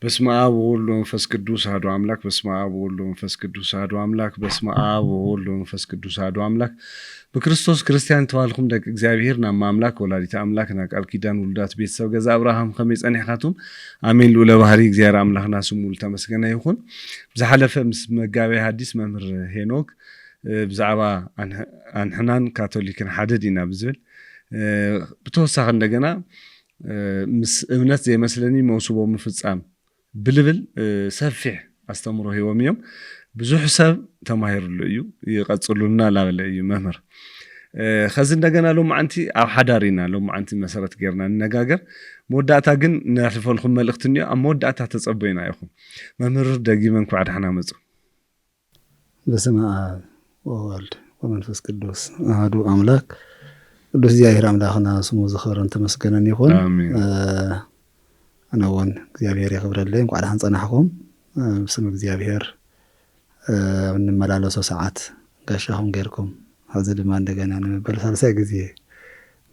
በስመ አብ ወወልድ ወመንፈስ ቅዱስ አሐዱ አምላክ። በስመ አብ ወወልድ ወመንፈስ ቅዱስ አሐዱ አምላክ። በስመ አብ ወወልድ ወመንፈስ ቅዱስ አሐዱ አምላክ። ብክርስቶስ ክርስቲያን ተባልኩም ደቂ እግዚኣብሔር፣ ናብ ኣምላክ ወላዲተ ኣምላክ፣ ናብ ቃል ኪዳን ውሉዳት ቤተሰብ ገዛ ኣብርሃም ከመይ ጸኒሕካቱም? ኣሜን። ልዑለ ባህሪ እግዚኣብሔር ኣምላኽና ስሙ ዝተመስገነ ይኹን። ብዝሓለፈ ምስ መጋቤ ሐዲስ መምህር ሄኖክ፣ እ፣ ብዛዕባ ኣንሕ-፣ ኣንሕናን ካቶሊክን ሓደ ዲና ብዝብል፣ እ፣ ብተወሳኺ እንደገና፣ እ፣ ምስ እምነት ዘይመስለኒ መውስቦ ምፍጻም ብልብል፣ እ፣ ሰፊሕ ኣስተምሮ ሂቦም እዮም። ብዙሕ ሰብ ተማሂርሉ እዩ፣ ይቐጽሉልና ላበለ እዩ መምህር። እ፣ ኸዚ እንደገና ሎማዓንቲ ኣብ ሓዳር ኢና ሎማዓንቲ መሰረት ጌርና ንነጋገር። መወዳእታ ግን ነሕልፈልኩም መልእኽቲ እኒኦ፣ ኣብ መወዳእታ ተጸበዩና ኢኹም። መምህር ደጊመ እንኳዕ ደሓና መጹ። በስመ አብ ወወልድ ወመንፈስ ቅዱስ አሐዱ አምላክ። ቅዱስ እግዚኣብሔር ኣምላኽና ስሙ ዝኸበረን ተመስገነን ይኹን። ኣሜን። እ፣ ኣነ እውን እግዚኣብሔር የኽብረለይ። እንኳዕ ደሓን ጸናሕኩም። እ፣ ብስም እግዚኣብሔር፣ እ፣ ኣብ እንመላለሶ ሰዓት ጋሻኹም ጌርኩም፣ ሕዚ ድማ እንደገና ንመበል ሳልሳይ ግዜ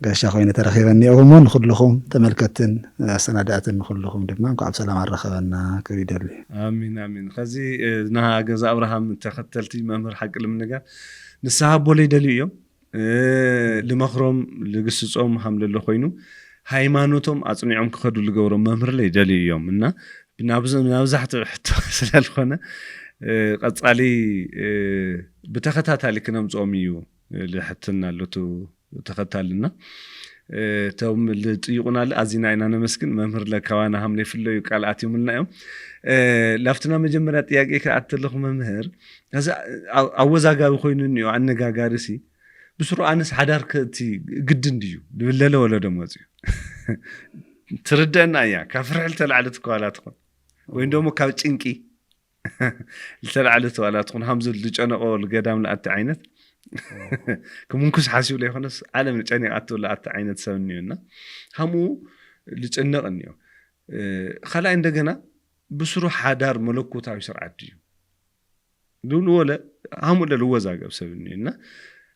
ጋሻ ኮይኑ ተረኺበኒ። እሞ ንኹልኹም ተመልከትትን ኣሰናዳእትን ንኹልኹም ድማ እንኳዕ ብሰላም ኣረኸበና ክብል ይደሊ። ኣሚን፣ ኣሚን። ከዚ፣ እ፣ ናይ ገዛ ኣብርሃም ተኸተልቲ መምህር ሓቂ ልምንጋር ንስሓ ኣቦ ለይደልዩ እዮም። እ፣ ልመኽሮም፣ ልግስጾም ሃም ለሎ ኮይኑ ሃይማኖቶም ኣጽኒዖም ክኸዱ ልገብሮም መምህር ለይደልዩ እዮም። እና ናብዚ፣ ናብዛሕትኡ ሕቶ ስለ ዝኾነ፣ እ፣ ቀጻሊ፣ እ፣ ብተኸታታሊ ክነምጽኦም እዩ፣ እ፣ ልሕትና ኣሎ ቱ ተኸታልና። እ፣ እቶም ልጥይቁና ኣለ ኣዚና ኢና ነመስግን። መምህር ለካባና ሃም ለይፍለዩ ቃል ኣትዮምልና እዮም። እ፣ ላብትና መጀመርያ ጥያቄ ክኣት ኣለኹ መምህር፣ እዚ ኣው-፣ ኣወዛጋቢ ኮይኑ እኒኦ ኣነጋጋሪ ሲ፣ ብስሩ ኣነስ ሓዳር ከእቲ ግድን ድዩ? ልብል ለለ ወለዶ መጽዩ። ትርደአና እያ። ካብ ፍርሒ ልተላዕለት እኳ ዋላ ትኹን። ወይም ደሞ ካብ ጭንቂ ልተላዕለት ዋላ ትኹን። ሃምዚ ልጨነቆ ልገዳም ልኣቲ ዓይነት። ክምንኩስ ሓሲቡ ለይኮነስ ዓለም ጨኒቃቶ ልኣቲ ዓይነት ሰብ እኒኦና። ሃምኡ ልጭነቅ እኒኦ። እ፣ ካልኣይ እንደገና ብስሩ ሓዳር መለኮታዊ ስርዓት ድዩ? ድብሉ ወለ ሃምኡ ለልወዛገብ ሰብ እኒኦ። እና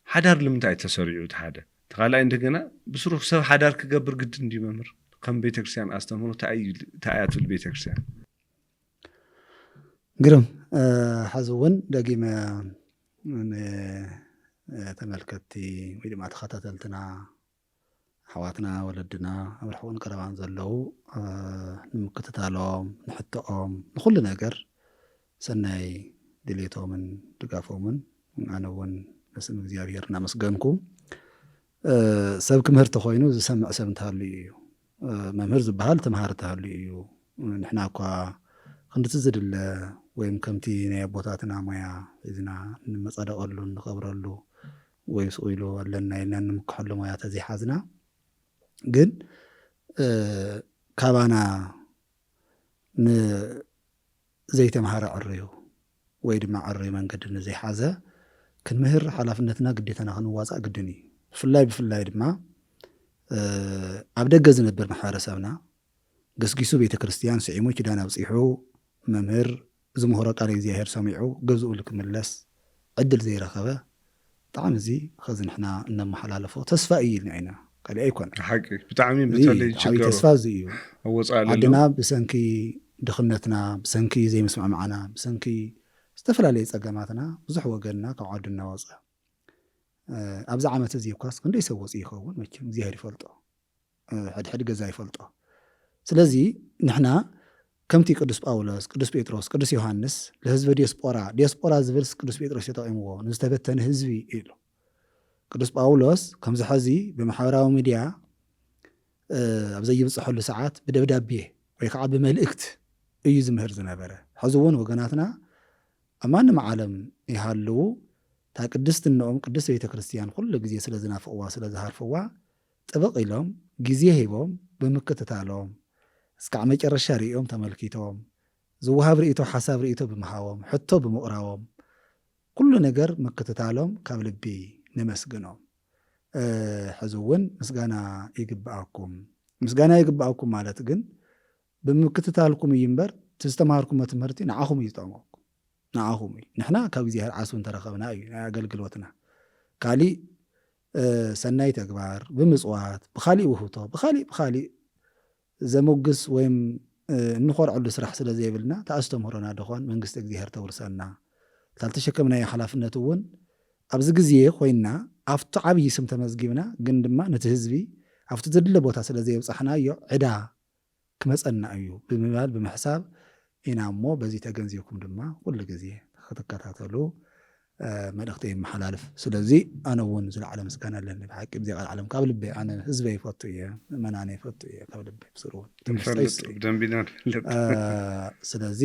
ሓዳር ልምንታይ ተሰሪዑ እቲ ሓደ? እቲ ካልኣይ እንደገና ብስሩ ሰብ ሓዳር ክገብር ግድን ድዩ መምህር? ከም ቤተክርስትያን ኣስተምህሮ እንታይ እዩ፣ እንታይ እያ ትብል ቤተክርስትያን? ግርም፣ እ፣ ሐዚ እውን ደጊመ ን-፣ እ፣ ተመልከትቲ ወይ ድማ ተኸታተልትና ኣሕዋትና፣ ወለድና ኣብ ርሑቕን ቀረባን ዘለዉ፣ እ፣ ንምክትታሎም፣ ንሕቶኦም፣ ንኹሉ ነገር ሰናይ ድሌቶምን ድጋፎምን ኣነ እውን በስም እግዚኣብሔር እናመስገንኩ፣ እ፣ ሰብ ክምህር ተኾይኑ ዝሰምዕ ሰብ እንተሃልዩ እዩ። እ፣ መምህር ዝበሃል ተምሃሪ እንተሃልዩ እዩ። ንሕና እኳ ክንድቲ ዝድለ ወይም ከምቲ ናይ ኣቦታትና ሞያ ሒዝና እንመጻደቐሉ፣ እንኸብረሉ ወይ ስቕ ኢሉ ኣለና ኢልና እንምክሐሉ ሞያ ተዘይሓዝና፣ ግን፣ እ፣ ካባና ንዘይተምሃረ ዕርዩ ወይ ድማ ዕርዩ መንገዲ ንዘይሓዘ ክንምህር ሓላፍነትና ግዴታና ክንዋጻእ ግድን እዩ። ብፍላይ፣ ብፍላይ ድማ፣ እ፣ ኣብ ደገ ዝነብር ማሕበረሰብና ገስጊሱ ቤተ ክርስቲያን ስዒሙ ኪዳን ኣብጺሑ መምህር ዝምህሮ ቃል እግዚኣብሔር ሰሚዑ ገዝኡ ልክምለስ ዕድል ዘይረኸበ ብጣዕሚ እዚ ኸዚ ንሕና እነመሓላለፎ ተስፋ እዩ ኢልና ኢና። ካልእ ኣይኮነን። ሓቂ፣ ብጣዕሚ እዚ በተለይ ብዓብዪ ችግሩ ተስፋ እዚ እዩ። ኣወጻእ ለሎ። ዓድና ብሰንኪ ድኽነትና፣ ብሰንኪ ዘይምስምዕማዕና፣ ብሰንኪ ዝተፈላለዩ ጸገማትና ብዙሕ ወገንና ካብ ዓዱ እናወጸ፣ እ፣ ኣብዚ ዓመት እዚ እኳስ ክንደይ ሰብ ወጺኡ ይኸውን መቸም እግዚኣብሔር ይፈልጦ። እ፣ ሕድሕድ ገዛ ይፈልጦ። ስለዚ ንሕና ከምቲ ቅዱስ ጳውሎስ፣ ቅዱስ ጴጥሮስ፣ ቅዱስ ዮሃንስ ለህዝበ ዲዮስጶራ፣ ዲዮስጶራ ዝብልስ ቅዱስ ጴጥሮስ እዩ ተጠቒምዎ፣ ንዝተበተነ ህዝቢ ኢሉ። ቅዱስ ጳውሎስ ከምዚ ሐዚ ብማሕበራዊ ሚድያ፣ እ፣ ኣብ ዘይብጽሐሉ ሰዓት ብደብዳቤ ወይ ከዓ ብመልእክት እዩ ዝምህር ዝነበረ። ሐዚ እውን ወገናትና ኣብ ማንም ዓለም ይሃልዉ፣ እታ ቅድስት እኖኦም ቅድስት ቤተ ክርስቲያን ኩሉ ግዜ ስለ ዝናፍቕዋ፣ ስለ ዝሃርፍዋ፣ ጥብቕ ኢሎም ግዜ ሂቦም ብምክትታሎም፣ እስካዕ መጨረሻ ርእዮም ተመልኪቶም፣ ዝወሃብ ርእይቶ ሓሳብ ርእይቶ ብምሃቦም፣ ሕቶ ብምቕራቦም፣ ኩሉ ነገር ምክትታሎም ካብ ልቢ ነመስግኖም። እ፣ ሕዚ እውን ምስጋና ይግብኣኩም። ምስጋና ይግብኣኩም ማለት ግን ብምክትታልኩም እዩ እምበር፣ እቲ ዝተምሃርኩሞ ትምህርቲ ንዓኹም እዩ ዝጠቕመኩም። ንዓኹም እዩ። ንሕና ካብ እግዚኣብሔር ዓስቢ እንተረኸብና እዩ ናይ ኣገልግሎትና። ካሊእ፣ እ፣ ሰናይ ተግባር፣ ብምጽዋት፣ ብኻሊእ ውህብቶ፣ ብኻሊእ፣ ብኻሊእ ዘሞግስ ወይም እንኾርዐሉ ስራሕ ስለ ዘይብልና፣ እቲ ኣስተምህሮና ድኾን መንግስቲ እግዚኣብሔር ተውርሰና፣ እታ ዝተሸከምናዮ ሓላፍነት እውን ኣብዚ ግዜ ኮይንና ኣብቲ ዓብዪ ስም ተመዝጊብና፣ ግን ድማ ነቲ ህዝቢ ኣብቲ ዘድለ ቦታ ስለ ዘየብጻሕናዮ ዕዳ ክመጸና እዩ ብምባል ብምሕሳብ ኢና እሞ፣ በዚ ተገንዚብኩም ድማ ኩሉ ግዜ ክትከታተሉ መልእኽቲ የመሓላልፍ። ስለዚ ኣነ እውን ዝለዓለ ምስጋና ኣለኒ ብሓቂ። ብዚ ቃል ዓለም ካብ ልበይ፣ ኣነ ህዝበይ ይፈቱ እየ፣ ምእመናነ ይፈቱ እየ ካብ ልበይ። ብስሩ እውን ተመስጠ ንፈልጥ ይስጠይ። ብደንብ ኢና ንፈልጥ። ስለዚ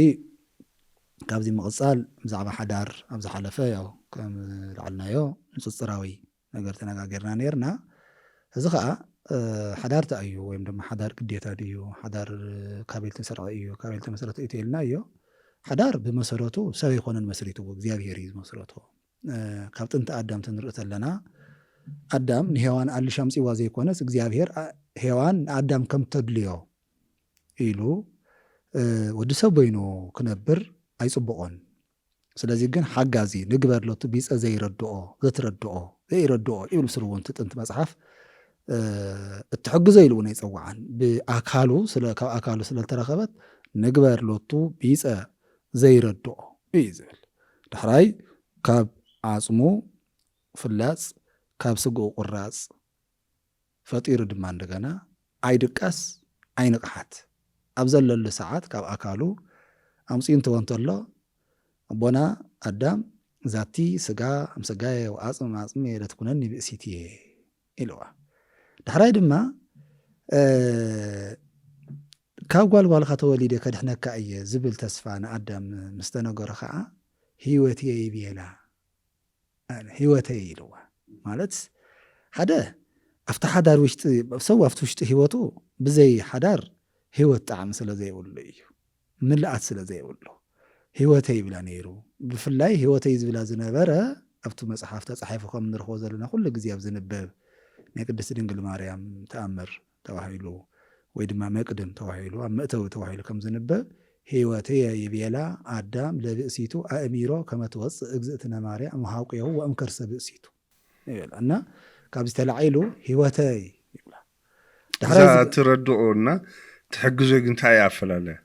ካብዚ ምቕጻል ብዛዕባ ሓዳር ኣብ ዝሓለፈ ያው ከም ዝለዓልናዮ ንጽጽራዊ ነገር ተነጋገርና ነርና። እዚ ኸዓ ሓዳር እንታይ እዩ ወይም ድማ ሓዳር ግዴታ ድዩ፣ ሓዳር ካበይ ዝተሰርዐ እዩ፣ ካበይ ዝተመሰረተ እዩ ተይልና እዮ። ሓዳር ብመሰረቱ ሰብ ኣይኮነን መስሪትዎ፣ እግዚኣብሔር እዩ ዝመስረቶ። ካብ ጥንቲ ኣዳም ትንርኢ ተለና ኣዳም ንሄዋን ኣልሽ ኣምፅዋ ዘይኮነስ እግዚኣብሔር ሄዋን ንኣዳም ከም ተድልዮ ኢሉ ወዲ ሰብ በይኑ ክነብር ኣይፅብቆን። ስለዚ ግን ሓጋዚ ንግበር ሎቱ ቢፀ ዘይረድኦ ዘትረድኦ ዘይረድኦ ይብል ስርውንቲ ጥንቲ መፅሓፍ። እትሕግዞ ኢሉ እውን ኣይፀዋዓን። ብኣካሉ ካብ ኣካሉ ስለልተረኸበት ንግበር ሎቱ ቢፀ ዘይረድኦ እዩ ዝብል። ዳሕራይ ካብ ዓፅሙ ፍላፅ ካብ ስግኡ ቁራፅ ፈጢሩ ድማ እንደገና ኣይድቃስ ኣይንቕሓት ኣብ ዘለሉ ሰዓት ካብ ኣካሉ ኣምፅኡ እንትወ እንተሎ ኣቦና ኣዳም ዛቲ ስጋ እም ስጋየ ወዓፅም እም ዓፅምየ ለትኩነኒ ብእሲት እየ ኢልዋ። ዳሕራይ ድማ ካብ ጓል ጓልካ ተወሊደ ከድሕነካ እየ ዝብል ተስፋ ንኣዳም ምስተነገሮ ከዓ ህይወት እየ ይብየላ። ህይወተይ ኢልዋ። ማለት ሓደ ኣብቲ ሓዳር ውሽጢ ሰብ ኣብቲ ውሽጢ ህይወቱ ብዘይ ሓዳር ህይወት ጣዕሚ ስለ ዘይብሉ እዩ፣ ምልኣት ስለ ዘይብሉ ህይወተይ ይብላ ነይሩ። ብፍላይ ህይወተይ ዝብላ ዝነበረ ኣብቲ መፅሓፍ ተፃሒፉ ከም ንረኽቦ ዘለና ኩሉ ግዜ ኣብ ዝንበብ ናይ ቅድስቲ ድንግል ማርያም ተኣምር ተባሂሉ ወይ ድማ መቅድም ተባሂሉ ኣብ መእተዊ ተባሂሉ ከም ዝንበብ ህይወትየ ይቤላ ኣዳም ለብእሲቱ ኣእሚሮ ከመ ትወፅእ እግዝእትነ ማርያም እምሃቁየሁ ወእምከርሰ ብእሲቱ ይብል እና ካብዚ ተላዒሉ ህይወተይ ይብላ። እዛ ትረድኦ እና ትሕግዞ ግን እንታይ እያ ኣፈላለያ?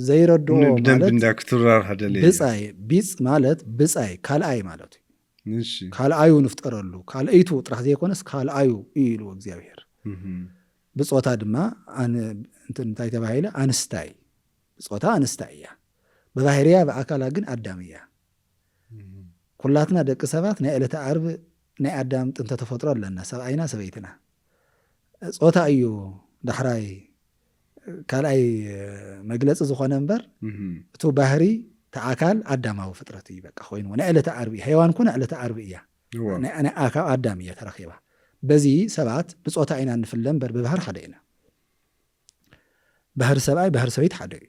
ዘይረድኦ ብደንብ ማለት እንዳ ክትብራር ሃደለ ብፃይ ቢፅ ማለት ብፃይ ካልኣይ ማለት እዩ። ካልኣዩ ንፍጠረሉ ካልእይቱ ጥራሕ ዘይኮነስ ካልኣዩ እዩ ኢሉ እግዚኣብሔር። ብፆታ ድማ እንታይ ተባሂለ? ኣንስታይ። ብፆታ ኣንስታይ እያ፣ ብባህርያ ብኣካላ ግን ኣዳም እያ። ኩላትና ደቂ ሰባት ናይ ዕለተ ዓርብ ናይ ኣዳም ጥንተ ተፈጥሮ ኣለና፣ ሰብኣይና ሰበይትና። ፆታ እዩ ዳሕራይ ካልኣይ መግለፂ ዝኾነ እምበር እቲ ባህሪ ተኣካል ኣዳማዊ ፍጥረት እዩ በቃ ኮይኑ ናይ ዕለተ ዓርቢ ሄዋን ኮነ ዕለተ ዓርቢ እያ። ካብ ኣዳም እያ ተረኺባ። በዚ ሰባት ብፆታ ኢና እንፍለ እምበር ብባህሪ ሓደ ኢና። ባህሪ ሰብኣይ ባህሪ ሰበይቲ ሓደ እዩ።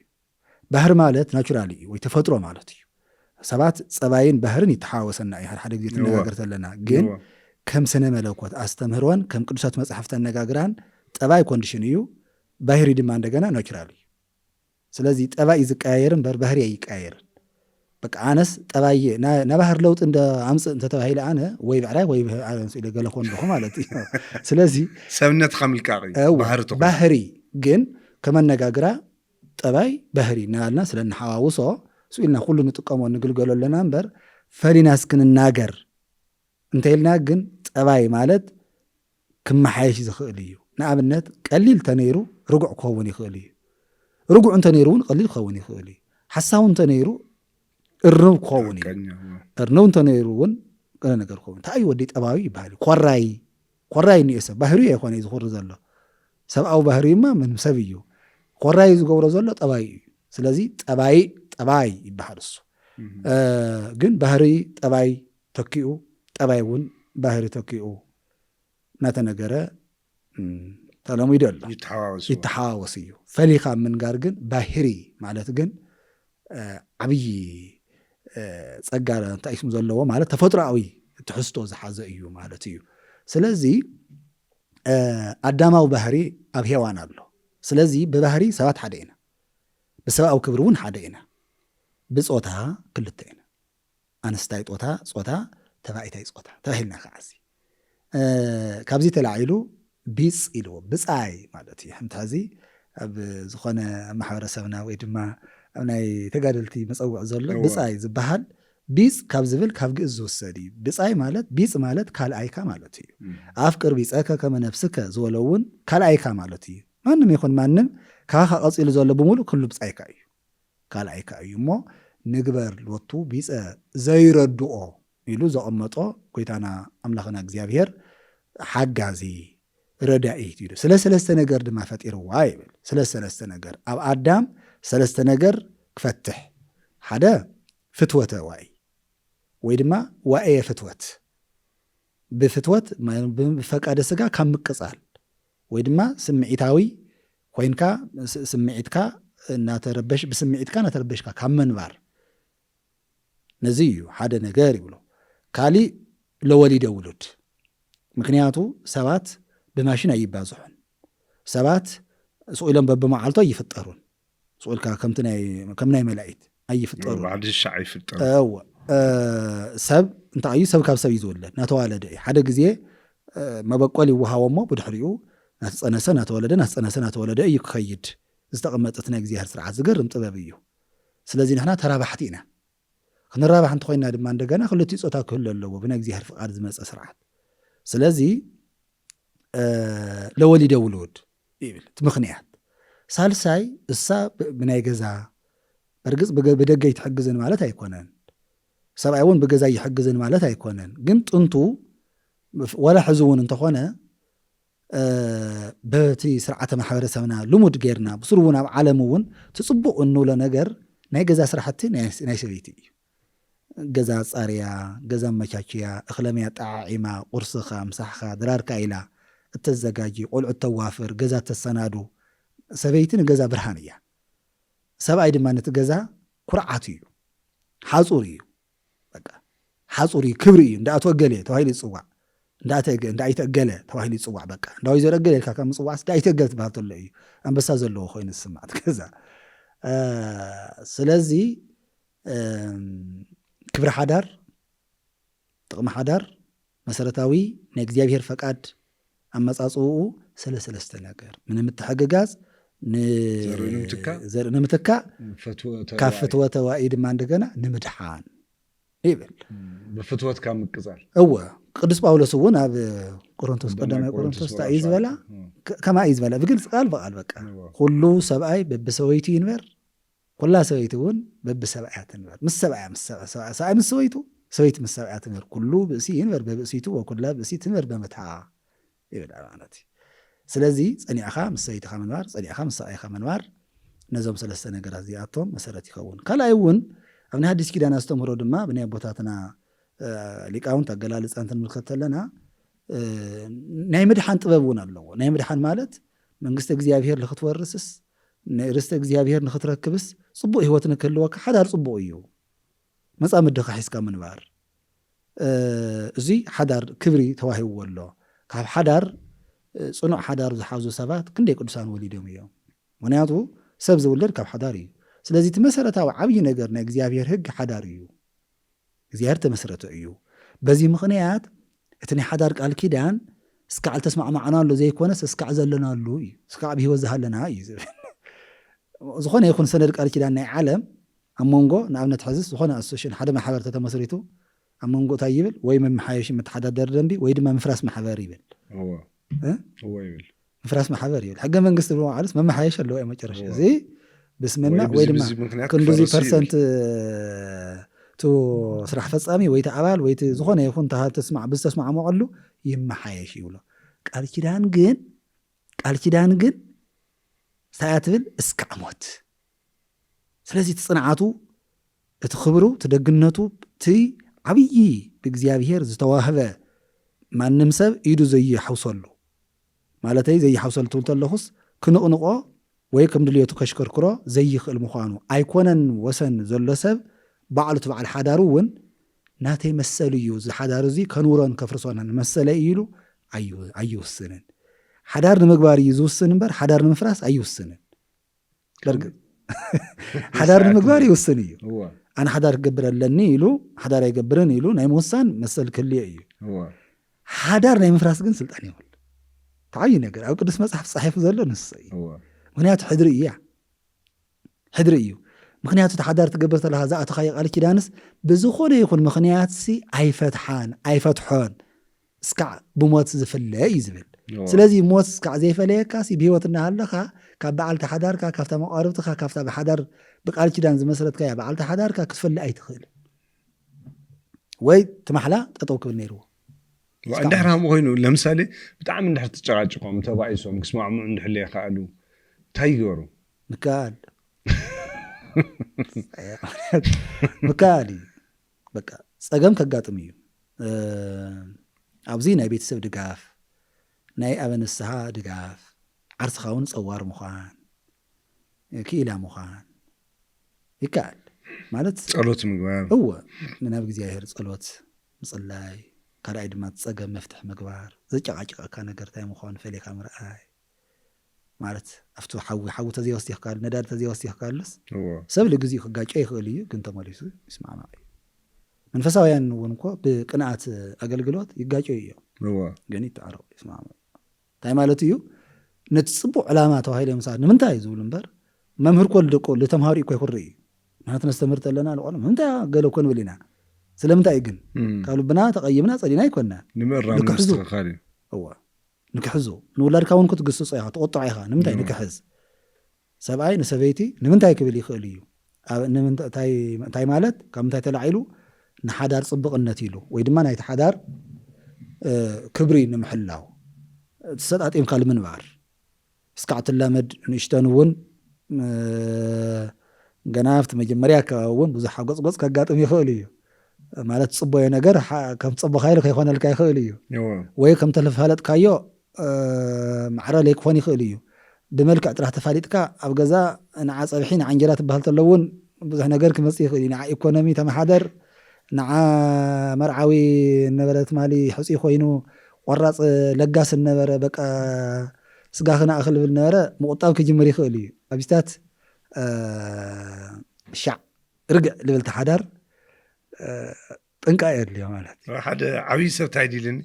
ባህሪ ማለት ናቹራል እዩ ወይ ተፈጥሮ ማለት እዩ። ሰባት ፀባይን ባህርን ይተሓዋወሰና እዩ። ሓደ ሓደ ግዜ ትነጋገር ተለና ግን ከም ስነ መለኮት ኣስተምህሮን ከም ቅዱሳት መፅሓፍቲ ኣነጋግራን ጠባይ ኮንዲሽን እዩ፣ ባህሪ ድማ እንደገና ናቹራል እዩ። ስለዚ ጠባይ እዩ ዝቀያየር እምበር ባህሪ ኣይቀያየርን። በቃ ኣነስ ጠባየ ናባህር ለውጢ እንደ ኣምፅእ እንተተባሂለ ኣነ ወይ ብዕራይ ወይ ገለ ኮን ኣለኹ ማለት እዩ። ስለዚ ሰብነትካ ምልቃቕ እዩ። ባህሪ ግን ከመነጋግራ ጠባይ ባህሪ እናበልና ስለ እንሓዋውሶ ስኡ ኢልና ኩሉ ንጥቀሞ ንግልገሎ ኣለና እምበር ፈሊና እስክንናገር እንተኢልና ግን ጠባይ ማለት ክመሓየሽ ዝኽእል እዩ። ንኣብነት ቀሊል እንተነይሩ ርጉዕ ክኸውን ይኽእል እዩ። ርጉዕ እንተነይሩ እውን ቀሊል ክኸውን ይኽእል እዩ። ሓሳዊ እንተነይሩ እርንብ ክኸውን እዩ። እርንብ እንተነይሩ እውን ገለ ነገር ክኸውን እንታይ እዩ ወዲ ጠባዊ ይበሃል። ኮራይ ኮራይ እኒኦ ሰብ ባህሪ ኣይኮነ እዩ ዝኹሪ ዘሎ። ሰብኣዊ ባህሪማ ምንም ሰብ እዩ። ኮራይ ዝገብሮ ዘሎ ጠባይ እዩ። ስለዚ ጠባይ ጠባይ ይበሃል እሱ። ግን ባህሪ ጠባይ ተኪኡ ጠባይ እውን ባህሪ ተኪኡ እናተነገረ ተለሚዱ ኣሎ። ይተሓዋወስ እዩ። ፈሊኻ ምንጋር ግን ባህሪ ማለት ግን ዓብዪ ጸጋ እንታይ ስም ዘለዎ ማለት ተፈጥሮኣዊ ትሕዝቶ ዝሓዘ እዩ ማለት እዩ። ስለዚ ኣዳማዊ ባህሪ ኣብ ሄዋን ኣሎ። ስለዚ ብባህሪ ሰባት ሓደ ኢና፣ ብሰብኣዊ ክብሪ እውን ሓደ ኢና፣ ብጾታ ክልተ ኢና። ኣንስታይ ጦታ ጾታ ተባኢታይ ጾታ ተባሂልና ከዓ እዚ ካብዚ ተላዒሉ ቢጽ ኢልዎ ብጻይ ማለት እዩ። ሕምታ እዚ ኣብ ዝኾነ ኣብ ማሕበረሰብና ወይ ድማ ኣብ ናይ ተጋደልቲ መጸውዕ ዘሎ እዎ። ብጻይ ዝበሃል ቢጽ ካብ ዝብል ካብ ግእዝ ዝውሰድ እዩ። ብጻይ ማለት ቢጽ ማለት ካልኣይካ ማለት እዩ። ኣፍቅር ቢጸከ ከመ ነፍስከ ዝበሎ እውን ካልኣይካ ማለት እዩ። ማንም ይኹን ማንም ካኻ ቀጺሉ ዘሎ ብምሉእ ኩሉ ብጻይካ እዩ። ካልኣይካ እዩ እሞ ንግበር ሎቱ ቢጸ ዘይረድኦ ኢሉ ዘቐመጦ ጎይታና ኣምላኽና እግዚኣብሔር ሓጋዚ ረዳኢት ኢሉ ስለ ሰለስተ ነገር ድማ ፈጢርዋ ይብል። ስለ ሰለስተ ነገር ኣብ ኣዳም ሰለስተ ነገር ክፈትሕ ሓደ ፍትወተ ዋይ ወይ ድማ ዋኤየ ፍትወት ብፍትወት ብፈቃደ ስጋ ካብ ምቅጻል ወይ ድማ ስምዒታዊ ኮይንካ ስምዒትካ እናተረበሽ ብስምዒትካ እናተረበሽካ ካብ ምንባር ነዚ እዩ ሓደ ነገር ይብሎ። ካሊእ ለወሊደ ውሉድ ምክንያቱ ሰባት ብማሽን ኣይባዝሑን። ሰባት ስቕ ኢሎም በብመዓልቱ ኣይፍጠሩን። ስቕ ኢልካ ከምቲ ናይ ከም ናይ መላኢት ኣይፍጠሩን። ባዕዲ ሻዕ ይፍጠሩ። እወ። እ፣ ሰብ እንታይ እዩ? ሰብ ካብ ሰብ እዩ ዝውለድ፣ እናተዋለደ እዩ። ሓደ ግዜ እ፣ መበቆል ይወሃቦ እሞ ብድሕሪኡ ናተጸነሰ ናተወለደ ናተጸነሰ ናተወለደ እዩ ክኸይድ። ዝተቐመጠ እቲ ናይ እግዚኣብሔር ስርዓት ዝገርም ጥበብ እዩ። ስለዚ ንሕና ተራባሕቲ ኢና። ክንራባሕ እንተኾይንና ድማ እንደገና ክልቲኡ ጾታ ክህሉ ኣለዎ ብናይ እግዚኣብሔር ፍቓድ ዝመጸ ስርዓት። ስለዚ ለወሊደ ውሉድ ይብል እቲ ምኽንያት። ሳልሳይ እሳ ብናይ ገዛ እርግጽ ብደገ ይትሕግዝን ማለት ኣይኮነን። ሰብኣይ እውን ብገዛ ይሕግዝን ማለት ኣይኮነን። ግን ጥንቱ ዋላ ሕዚ እውን እንተኾነ በቲ ስርዓተ ማሕበረሰብና ልሙድ ጌርና ብስሩ እውን ኣብ ዓለም እውን ትጽቡቕ እንብሎ ነገር ናይ ገዛ ስራሕቲ ናይ ሰበይቲ እዩ። ገዛ ጻርያ፣ ገዛ መቻችያ፣ እኽለምያ ጠዓዒማ፣ ቁርስኻ፣ ምሳሕኻ፣ ድራርካ ኢላ እተዘጋጂ፣ ቆልዑ ተዋፍር፣ ገዛ ተሰናዱ፣ ሰበይቲ ንገዛ ብርሃን እያ። ሰብኣይ ድማ ነቲ ገዛ ኩርዓት እዩ፣ ሓጹር እዩ። በቃ ሓጹር እዩ፣ ክብሪ እዩ። እንዳኣቶ እገሌ ተባሂሉ ይጽዋዕ፣ እንዳኣይተ እገሌ ተባሂሉ ይጽዋዕ። በቃ እንዳ ወይዘሮ እገሌ ኢልካ ካብ ምጽዋዕስ እንዳኣይተ እገሌ ትበሃል ተሎ እዩ ኣንበሳ ዘለዎ ኮይኑ ዝስማዕ ገዛ። ስለዚ ክብሪ ሓዳር፣ ጥቕሚ ሓዳር፣ መሰረታዊ ናይ እግዚኣብሔር ፈቃድ ኣመጻጽኡ ስለ ሰለስተ ነገር፣ ንምትሕግጋዝ፣ ዘርኢ ንምትካእ፣ ካብ ፍትወተ ዋኢ ድማ እንደገና ንምድሓን ይብል። ብፍትወት ካብ ምቅጻል። እወ፣ ቅዱስ ጳውሎስ እውን ኣብ ቆሮንቶስ፣ ቀዳማይ ቆሮንቶስ እንታይ እዩ ዝበላ? ከማ እዩ ዝበላ፣ ብግልጽ ቃል ብቃል በቃ፣ ኩሉ ሰብኣይ በብሰበይቱ ይንበር፣ ኩላ ሰበይቲ እውን በብሰብኣያ ትንበር። ምስ ሰብኣያ ምስ ሰብኣያ፣ ሰብኣይ ምስ ሰበይቱ፣ ሰበይቲ ምስ ሰብኣያ ትንበር። ኩሉ ብእሲ ይንበር በብእሲቱ ወኩላ ብእሲ ትንበር በመትሓ ይብል ማለት እዩ። ስለዚ ጸኒዕኻ ምስ ሰበይትኻ ምንባር፣ ጸኒዕኻ ምስ ሰብኣይኻ ምንባር ነዞም ሰለስተ ነገራት እዚኣቶም መሰረት ይኸውን። ካልኣይ እውን ኣብ ናይ ሓዲስ ኪዳን ኣስተምህሮ ድማ ብናይ ኣቦታትና ሊቃውንት ኣገላልጻ እንትንምልከት ተለና ናይ ምድሓን ጥበብ እውን ኣለዎ። ናይ ምድሓን ማለት መንግስቲ እግዚኣብሔር ንክትወርስስ ርስቲ እግዚኣብሔር ንክትረክብስ ጽቡቕ ህይወት ንክህልወካ ሓዳር ጽቡቕ እዩ። መጻምድኻ ሒዝካ ምንባር፣ እዚ ሓዳር ክብሪ ተዋሂብዎ ኣሎ። ካብ ሓዳር ጽኑዕ ሓዳር ዝሓዙ ሰባት ክንደይ ቅዱሳን ወሊዶም እዮም። ምክንያቱ ሰብ ዝውለድ ካብ ሓዳር እዩ። ስለዚ እቲ መሰረታዊ ዓብዪ ነገር ናይ እግዚኣብሔር ህግ ሓዳር እዩ። እግዚኣብሔር ተመስረተ እዩ። በዚ ምኽንያት እቲ ናይ ሓዳር ቃል ኪዳን እስካዕ ዝተስማዕማዕናሉ ዘይኮነስ እስካዕ ዘለናሉ እዩ። እስካዕ ብህይወት ዝሃለና እዩ ዝብል። ዝኾነ ይኹን ሰነድ ቃል ኪዳን ናይ ዓለም ኣብ መንጎ ንኣብነት ሕዝስ ዝኾነ ኣሶሽን ሓደ ማሕበር ተተመስሪቱ ኣብ መንጎ እንታይ ይብል? ወይ መመሓየሺ መተሓዳደሪ ደንቢ ወይ ድማ ምፍራስ ማሕበር ይብል። ምፍራስ ማሕበር ይብል። ሕገ መንግስቲ ብሎ ዓለስ መመሓየሽ ኣለዎ መጨረሻ። እዚ ብስምምዕ ወይ ድማ ክንዱዚ ፐርሰንት ቱ ስራሕ ፈጻሚ ወይ ኣባል ወይ ዝኾነ ይኹን ዝተስማዕመዐሉ ይመሓየሽ ይብሎ። ቃል ኪዳን ግን ቃል ኪዳን ግን እንታይ እያ ትብል? እስካዕ ሞት። ስለዚ እቲ ጽንዓቱ፣ እቲ ክብሩ፣ እቲ ደግነቱ፣ እቲ ዓብዪ ብእግዚኣብሔር ዝተዋህበ ማንም ሰብ ኢዱ ዘይሓውሰሉ፣ ማለተይ ዘይሓውሰሉ ትብል ተለኹስ ክንቕንቆ ወይ ከም ድልየቱ ከሽከርክሮ ዘይኽእል ምዃኑ ኣይኮነን። ወሰን ዘሎ ሰብ ባዕሉ እቲ በዓል ሓዳሩ እውን ናተይ መሰል እዩ፣ እዚ ሓዳር እዚ ከንውሮን ከፍርሶን መሰለይ እዩ ኢሉ ኣይውስንን። ሓዳር ንምግባር እዩ ዝውስን እምበር ሓዳር ንምፍራስ ኣይውስንን። በርግጥ ሓዳር ንምግባር ይውስን እዩ። ኣነ ሓዳር ክገብር ኣለኒ ኢሉ ሓዳር ኣይገብርን ኢሉ ናይ ምውሳን መሰል ክህልዮ እዩ። ሓዳር ናይ ምፍራስ ግን ስልጣን የብሉ። ተዓብዩ ነገር ኣብ ቅዱስ መጽሓፍ ጻሒፉ ዘሎ ንሱ እዩ። ምክንያቱ ሕድሪ እያ። ሕድሪ እዩ። ምክንያቱ እቲ ሓዳር ትገብር ተለካ ዝኣተኻዮ ቃል ኪዳንስ ብዝኾነ ይኹን ምክንያት ሲ ኣይፈትሓን ኣይፈትሖን እስካዕ ብሞት ዝፍለ እዩ ዝብል። ስለዚ ሞት እስካዕ ዘይፈለየካ ሲ ብህይወት እናሃለኻ ካብ በዓልቲ ሓዳርካ ካብታ መቃርብትኻ ካብታ ብሓዳር ብቃል ኪዳን ዝመስረትካያ በዓልቲ ሓዳርካ ክትፈሊ ኣይትኽእል ወይ ትማሕላ ጠጠው ክብል ነይርዎ። እንድሕር ከምኡ ኮይኑ ለምሳሌ ብጣዕሚ እንድሕር ትጨቃጭቆም ተባኢሶም ክስማዕምዑ እንድሕር ዘይከኣሉ እንታይ ይገሩ? ምክኣል ምክኣል እዩ። በቃ ጸገም ከጋጥም እዩ። ኣብዚ ናይ ቤተሰብ ድጋፍ፣ ናይ ኣበ ንስሓ ድጋፍ፣ ዓርስኻ እውን ጸዋር ምዃን፣ ክኢላ ምዃን ይከኣል ማለት ጸሎት ምግባር እወ፣ ናብ እግዚኣብሔር ጸሎት ምጽላይ፣ ካልኣይ ድማ ጸገም መፍትሒ ምግባር፣ ዘጨቃጭቀካ ነገር እንታይ ምዃኑ ፈሊካ ምርኣይ ማለት ኣብቲ ሓዊ ሓዊ ተዘይወሲኽካሉ ነዳዲ ተዘይወሲኽካሉስ ሰብ ልግዚኡ ክጋጨ ይኽእል እዩ፣ ግን ተመሊሱ ይስማዕማዕ እዩ። መንፈሳውያን እውን እኮ ብቅንኣት ኣገልግሎት ይጋጨዩ እዮም፣ ግን ይተዓረቁ ይስማዕማዕ። እንታይ ማለት እዩ? ነቲ ጽቡቅ ዕላማ ተባሂሎም ምሳት ንምንታይ ዝብሉ እምበር መምህር ኮል ደቆ ልተምሃሩ እኮ ይኩር እዩ። ንሕና ነስተምህር ተለና ንቆልዑ ንምንታይ ገለ እኮ ንብል ኢና። ስለምንታይ ግን ካብ ልብና ተቀይምና ጸሊና ኣይኮና። ንምእራም ምስትኽኻል እዩ። እዋ ንክሕዞ ንውላድካ እውን ክትግስጾ ኢኻ፣ ትቆጥዖ ኢኻ። ንምንታይ ንክሕዝ? ሰብኣይ ንሰበይቲ ንምንታይ ክብል ይኽእል እዩ? እንታይ ማለት ካብ ምንታይ ተላዒሉ ንሓዳር ጽብቕነት ኢሉ ወይ ድማ ናይቲ ሓዳር ክብሪ ንምሕላው ተሰጣጢምካ ንምንባር እስካዕ ትላመድ ንእሽተን እውን ገና ኣብቲ መጀመርያ ኣከባቢ እውን ብዙሕ ሓጎፅጎፅ ከጋጥም ይኽእል እዩ። ማለት ትፅበዮ ነገር ከም ትፀበኻዮ ከይኮነልካ ይኽእል እዩ። ወይ ከም ተፈለጥካዮ ማዕረ ለይክኾን ይኽእል እዩ። ብመልክዕ ጥራሕ ተፋሊጥካ ኣብ ገዛ ንዓ ፀብሒ ንዓ እንጀራ ትበሃል ተሎ እውን ብዙሕ ነገር ክመፅእ ይኽእል እዩ። ንዓ ኢኮኖሚ ተመሓደር፣ ንዓ መርዓዊ ነበረ ትማሊ ሕፁይ ኮይኑ ቆራፅ ለጋስ ነበረ፣ በቃ ስጋ ክነኣኽል ብል ነበረ፣ ምቁጣብ ክጅምር ይኽእል እዩ። ኣብዚታት ሻዕ ርግዕ ልብል ተሓዳር ጥንቃ የድልዮ ማለት እዩ። ሓደ ዓብዪ ሰብ ታይ ዲልኒ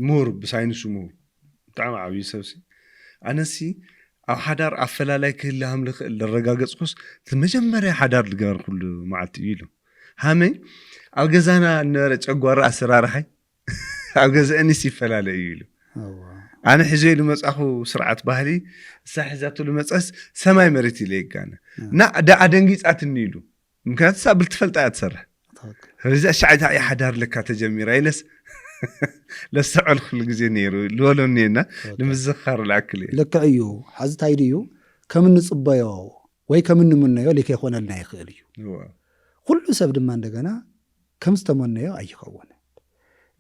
ምሁር ብሳይንሱ ምሁር ብጣዕሚ ዓብዪ ሰብ ሲ ኣነሲ ኣብ ሓዳር ኣፈላላይ ክህልሃም ልኽእል ለረጋገፅኩስ እቲ መጀመርያ ሓዳር ልገበርኩሉ መዓልቲ እዩ ኢሉ። ሃመይ ኣብ ገዛና ነበረ ጨጓራ ኣሰራርሓይ ኣብ ገዛእኒስ ይፈላለ እዩ ኢሉ። ኣነ ሒዘ ኢሉ መፃኹ ስርዓት ባህሊ እሳ ሒዛትሉ መፀስ ሰማይ መሬት ኢለ ይጋነ እና ደኣ ደንጊፃትኒ ኢሉ። ምክንያቱ ሳብል ትፈልጣ እያ ትሰርሕ። እዚ ኣሻዓይታ እያ ሓዳር ለካ ተጀሚራ ኢለስ ለስተዐል ኩሉ ግዜ ነይሩ ልበሎኒ እና ንምዝኻር ልኣክል እዩ። ልክዕ እዩ። ሓዚ እንታይ ድዩ ከም እንፅበዮ ወይ ከም እንምነዮ ልከይኮነልና ይኽእል እዩ። ኩሉ ሰብ ድማ እንደገና ከም ዝተመነዮ ኣይኸውንን።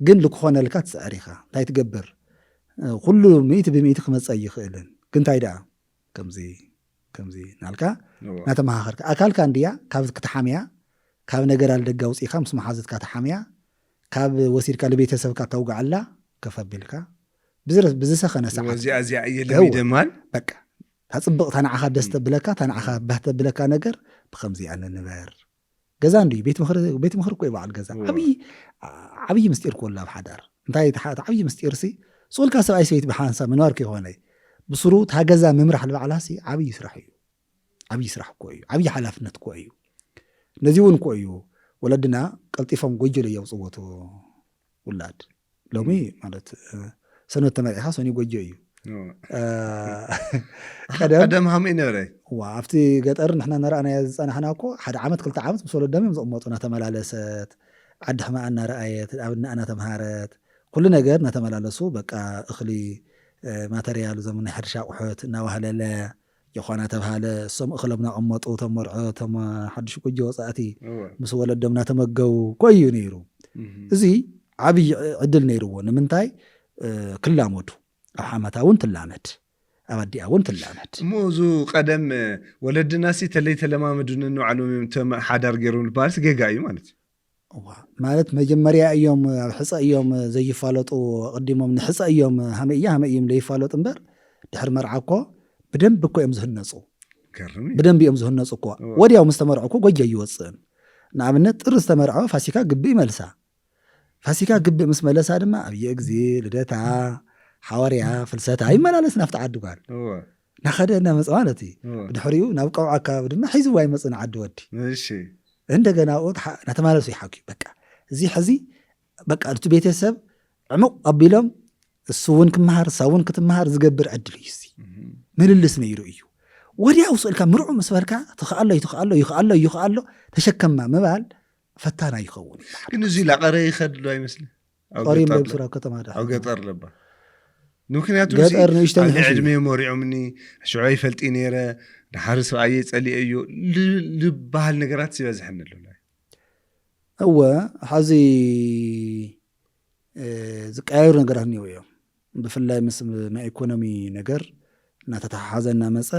ግን ልክኾነልካ ትፅዕር ኢኻ። እንታይ ትገብር? ኩሉ ሚእቲ ብሚእቲ ክመፀ ኣይኽእልን። ግን እንታይ ደኣ ከምዚ ከምዚ ናልካ ናተመኻኸርካ ኣካልካ እንድያ ካብ ክትሓምያ ካብ ነገር ኣልደጋ ውፅኢካ ምስ መሓዘትካ ተሓምያ ካብ ወሲድካ ልቤተሰብካ ተውግዓላ ከፍ ኣቢልካ ብዝሰኸነ ሰዓት እዚኣ እዚኣ እየ ለሚደ ማል በቃ ታፅብቕ ታንዓኻ ደስ ተብለካ ታንዓኻ ባህ ተብለካ ነገር ብከምዚ ኣነ ንበር ገዛ እንድዩ ቤት ምኽሪ ቤት ምኽሪ እኮ እዩ በዓል ገዛ ዓብዪ ዓብዪ ምስጢር እኮ ኣሎ ኣብ ሓዳር እንታይ እቲ ዓብዪ ምስጢር ሲ ስቑልካ ሰብኣይ ሰበይቲ ብሓንሳብ ምንባር ከይኮነ ብስሩ እታ ገዛ ምምራሕ ልባዕላ ሲ ዓብዪ ስራሕ እዩ ዓብዪ ስራሕ እኮ እዩ ዓብዪ ሓላፍነት እኮ እዩ ነዚ እውን እኮ እዩ ወለድና ቀልጢፎም ጎጆ ለየውፅዎ ውላድ ሎሚ ማለት ሰኖት ተመሪዕካ ሰኒ ጎጆ እዩ። ቀደም ቀደም ሃመይ ነበረ። ዋ ኣብቲ ገጠር ንሕና ነረኣናዮ ዝፀናሕና እኮ ሓደ ዓመት ክልተ ዓመት ምስ ወለዶም እዮም ዝቕመጡ። እናተመላለሰት ዓዲ ሕማኣ እናረኣየት ኣብ እናኣ እናተምሃረት ኩሉ ነገር እናተመላለሱ በቃ እኽሊ ማተርያል እዞም ናይ ሕርሻ ኣቑሑት እናዋህለለ ዮኾና ተብሃለ እሶም እኽሎም እናቐመጡ እቶም መርዑ እቶም ሓዱሽ ጎጆ ወፃእቲ ምስ ወለዶም እናተመገቡ ኮዩ ነይሩ። እዚ ዓብዪ ዕድል ነይርዎ ንምንታይ ክላመዱ ኣብ ሓማታ እውን ትላመድ ኣብ ኣዲኣ እውን ትላመድ እሞ እዙ ቀደም ወለድና ሲ ተለይ ተለማመዱኒ ንባዕሎም እዮም ተም ሓዳር ገይሮም ዝበሃል ሲ ጌጋ እዩ ማለት እዩ እዋ ማለት መጀመርያ እዮም ኣብ ሕፀ እዮም ዘይፋለጡ ኣቅዲሞም ንሕፀ እዮም ሃመይ እያ ሃመይ እዮም ዘይፋለጡ እምበር ድሕሪ መርዓ እኮ ብደንብ እኮ እዮም ዝህነፁ ገርም እዩ ብደንብ እዮም ዝህነፁ እኮ እዋ ወዲያው ምስ ተመርዑ እኮ ጎጆ ኣይወፅእን ንኣብነት ጥሪ ዝተመርዐወ ፋሲካ ግቢ ይመልሳ ፋሲካ ግብእ ምስ መለሳ ድማ ኣብየ እግዚ ልደታ ሓዋርያ ፍልሰታ ይመላለስ ናብቲ ዓዲ ጓል እወ ናኸደ እናመፀ ማለት እዩ። ብድሕሪኡ ናብ ቀውዓ ኣካባቢ ድማ ሒዝዋ ይመፅእ ንዓዲ ወዲ። እንደገና ኣብኡ እናተማለሱ ይሓኩ። በቃ እዚ ሕዚ በቃ እቲ ቤተሰብ ዕሙቕ ኣቢሎም እሱ እውን ክመሃር እሳ እውን ክትመሃር ዝገብር ዕድል እዩ። ምልልስ ነይሩ እዩ። ወዲያው ስእልካ ምርዑ ምስ በልካ ትኽኣሎ ይትኽኣሎ ይኽኣሎ ይኽኣሎ ተሸከማ ምባል ፈታና ይኸውን። ግን እዚ ላቐረ ይኸድሉ ኣይመስል። ቀሪም ለብሱር ኣብ ከተማ ዳ ኣብ ገጠር ለባ ምክንያቱ ገጠር ንእሽተን ሕሽ ዕድሜ መሪዖምኒ ሽዑ ይፈልጢ ነይረ። ድሓር ሰብኣየ ጸሊኤ እዩ ዝበሃል ነገራት ዝበዝሐኒ ኣሎ። እወ፣ ሓዚ ዝቀያየሩ ነገራት እኒው እዮም። ብፍላይ ምስ ናይ ኢኮኖሚ ነገር እናተተሓሓዘ እናመፀ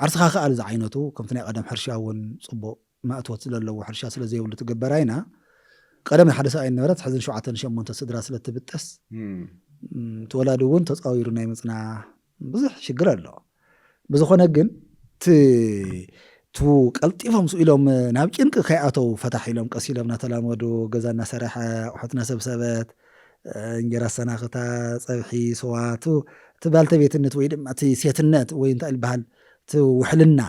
ዓርስኻ ከኣል ዝዓይነቱ ከምቲ ናይ ቀደም ሕርሻ እውን ፅቡቅ ማእትወት ስለለዎ ሕርሻ ስለዘይብሉ ትግበር ኣይና ቀደም ሓደ ሰብኣይ ነበረት ሕዝን ሸውዓተን ሸሞንተ ስድራ ስለትብጠስ ትወላዲ እውን ተፃዊሩ ናይ ምፅናሕ ብዙሕ ሽግር ኣሎ። ብዝኾነ ግን ቱ ቀልጢፎም ስኢሎም ናብ ጭንቂ ከይኣተው ፈታሕ ኢሎም ቀስ ኢሎም እናተላመዱ ገዛ እናሰረሐ ኣቑሑት እናሰብሰበት እንጀራ ኣሰናኽታ ፀብሒ ስዋ እቲ ባልተቤትነት ወይ ድማ እቲ ሴትነት ወይ እንታይ ዝበሃል እቲ ውሕልና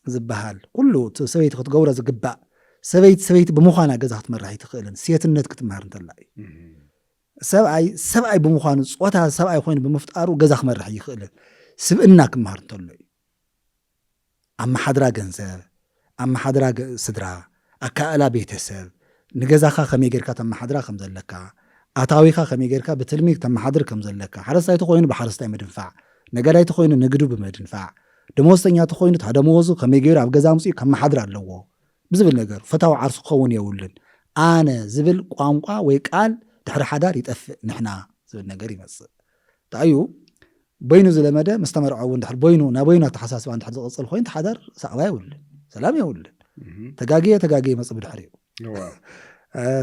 ዝበሃል ኩሉ እቲ ሰበይቲ ክትገብሮ ዝግባእ ሰበይቲ ሰበይቲ ብምዃና ገዛ ክትመርሕ ኣይትኽእልን። ሴትነት ክትመሃር እንተላ እዩ። ሰብኣይ ሰብኣይ ብምዃኑ ፆታ ሰብኣይ ኮይኑ ብምፍጣሩ ገዛ ክመርሕ ይኽእልን ስብእና ክመሃር እንተሎ እዩ። ኣመሓድራ ገንዘብ፣ ኣመሓድራ ስድራ፣ ኣካእላ ቤተሰብ፣ ንገዛኻ ከመይ ጌርካ ተመሓድራ ከም ዘለካ፣ ኣታዊኻ ከመይ ጌርካ ብትልሚ ተመሓድር ከም ዘለካ፣ ሓረስታይ ተኾይኑ ብሓረስታይ ምድንፋዕ፣ ነጋዳይ ተኾይኑ ንግዱ ብምድንፋዕ፣ ደመወዝተኛ ተኾይኑ እታ ደመወዙ ከመይ ገይሩ ኣብ ገዛ ኣምፅኡ ከመሓድር ኣለዎ ብዝብል ነገር ፈታዊ ዓርሱ ክኸውን የብሉን። ኣነ ዝብል ቋንቋ ወይ ቃል ድሕሪ ሓዳር ይጠፍእ ንሕና ዝብል ነገር ይመፅእ። እንታይ እዩ በይኑ ዝለመደ ምስ ተመርዐ እውን ድሕር በይኑ ናብ በይኑ ኣተሓሳስባ እንድሕር ዝቕፅል ኮይኑ ሓዳር ሳዕባ የብሉን፣ ሰላም የብሉን። ተጋግየ ተጋግየ ይመፅእ ብድሕሪኡ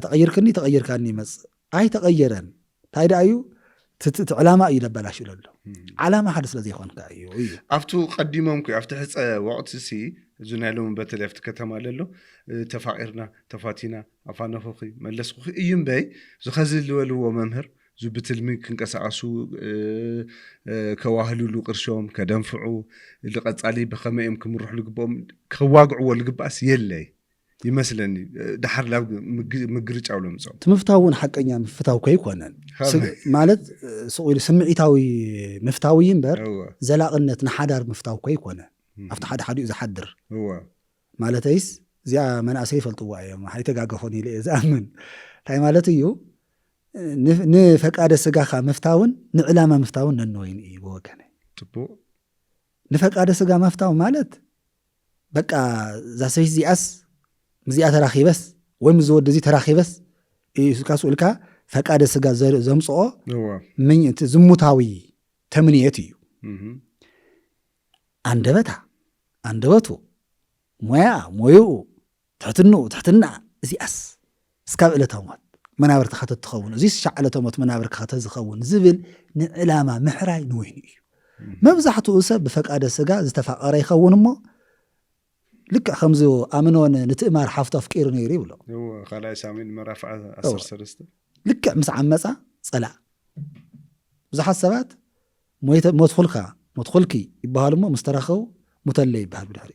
ተቐይርክኒ ተቐይርካኒ ይመፅእ። ኣይተቐየረን። እንታይ ደኣ እዩ እቲ ዕላማ እዩ ለበላሽኡ ዘሎ። ዓላማ ሓደ ስለ ዘይኮንካ እዩ እዩ ኣብቱ ቀዲሞም ኩ ኣብቲ ሕፀ ወቕቲ ሲ እዚ ናይ ሎሚ በተለይ ኣብቲ ከተማ ለሎ ተፋቒርና ተፋቲና ኣፋነኹኺ መለስኩኺ እዩ እምበይ ዝኸዚ ዝበልዎ መምህር እዚ ብትልሚ ክንቀሳቐሱ ከዋህልሉ ቅርሾም ከደንፍዑ ልቐፃሊ ብኸመይ እዮም ክምርሑ ልግብኦም ከዋግዕዎ ልግባእስ የለይ ይመስለኒ። ድሓር ላብ ምግርጫው ለምፅኦም ትምፍታው እውን ሓቀኛ ምፍታው ከይኮነን ማለት ስቕ ኢሉ ስምዒታዊ ምፍታው እዩ እምበር ዘላቕነት ንሓዳር ምፍታው ከይኮነ ኣብቲ ሓደ ሓዲኡ ዝሓድር ማለተይስ እዚኣ መናእሰይ ይፈልጥዋ እዮም ኣይተጋገፎን ኢለ እየ ዝኣምን። እንታይ ማለት እዩ ንፈቃደ ስጋኻ ምፍታውን ንዕላማ ምፍታውን ነንወይን እዩ ብወገነ። ንፈቃደ ስጋ ምፍታው ማለት በቃ እዛ ሰበይቲ እዚኣስ ምስዚኣ ተራኺበስ ወይ ምስ ዝወዲ እዚ ተራኺበስ ኢልካ ስኡልካ ፈቃደ ስጋ ዘምፅኦ ዝሙታዊ ተምንየት እዩ። ኣንደበታ ኣንደበቱ ሞያ ሞይኡ ትሕትንኡ ትሕትና እዚኣስ እስካብ ዕለታዊ ሞት መናብርትኻ ተትኸውን እዚ ሻዕ ዕለታዊ ሞት መናብርካ ተዝኸውን ዝብል ንዕላማ ምሕራይ ንወይኑ እዩ። መብዛሕትኡ ሰብ ብፈቃደ ስጋ ዝተፋቐረ ይኸውን እሞ ልክዕ ከምዚ ኣምኖን ንትእማር ሓፍቱ ኣፍቂሩ ነይሩ ይብሎ። ካልኣይ ሳሙኤል ምዕራፍ ዓሰርተ ሰለስተ ልክዕ ምስ ዓመፃ ፀላእ ብዙሓት ሰባት ሞትኹልካ ሞትኹልኪ ይበሃሉ እሞ ምስ ተራኸቡ ሙተለ ይበሃል ብድሕሪ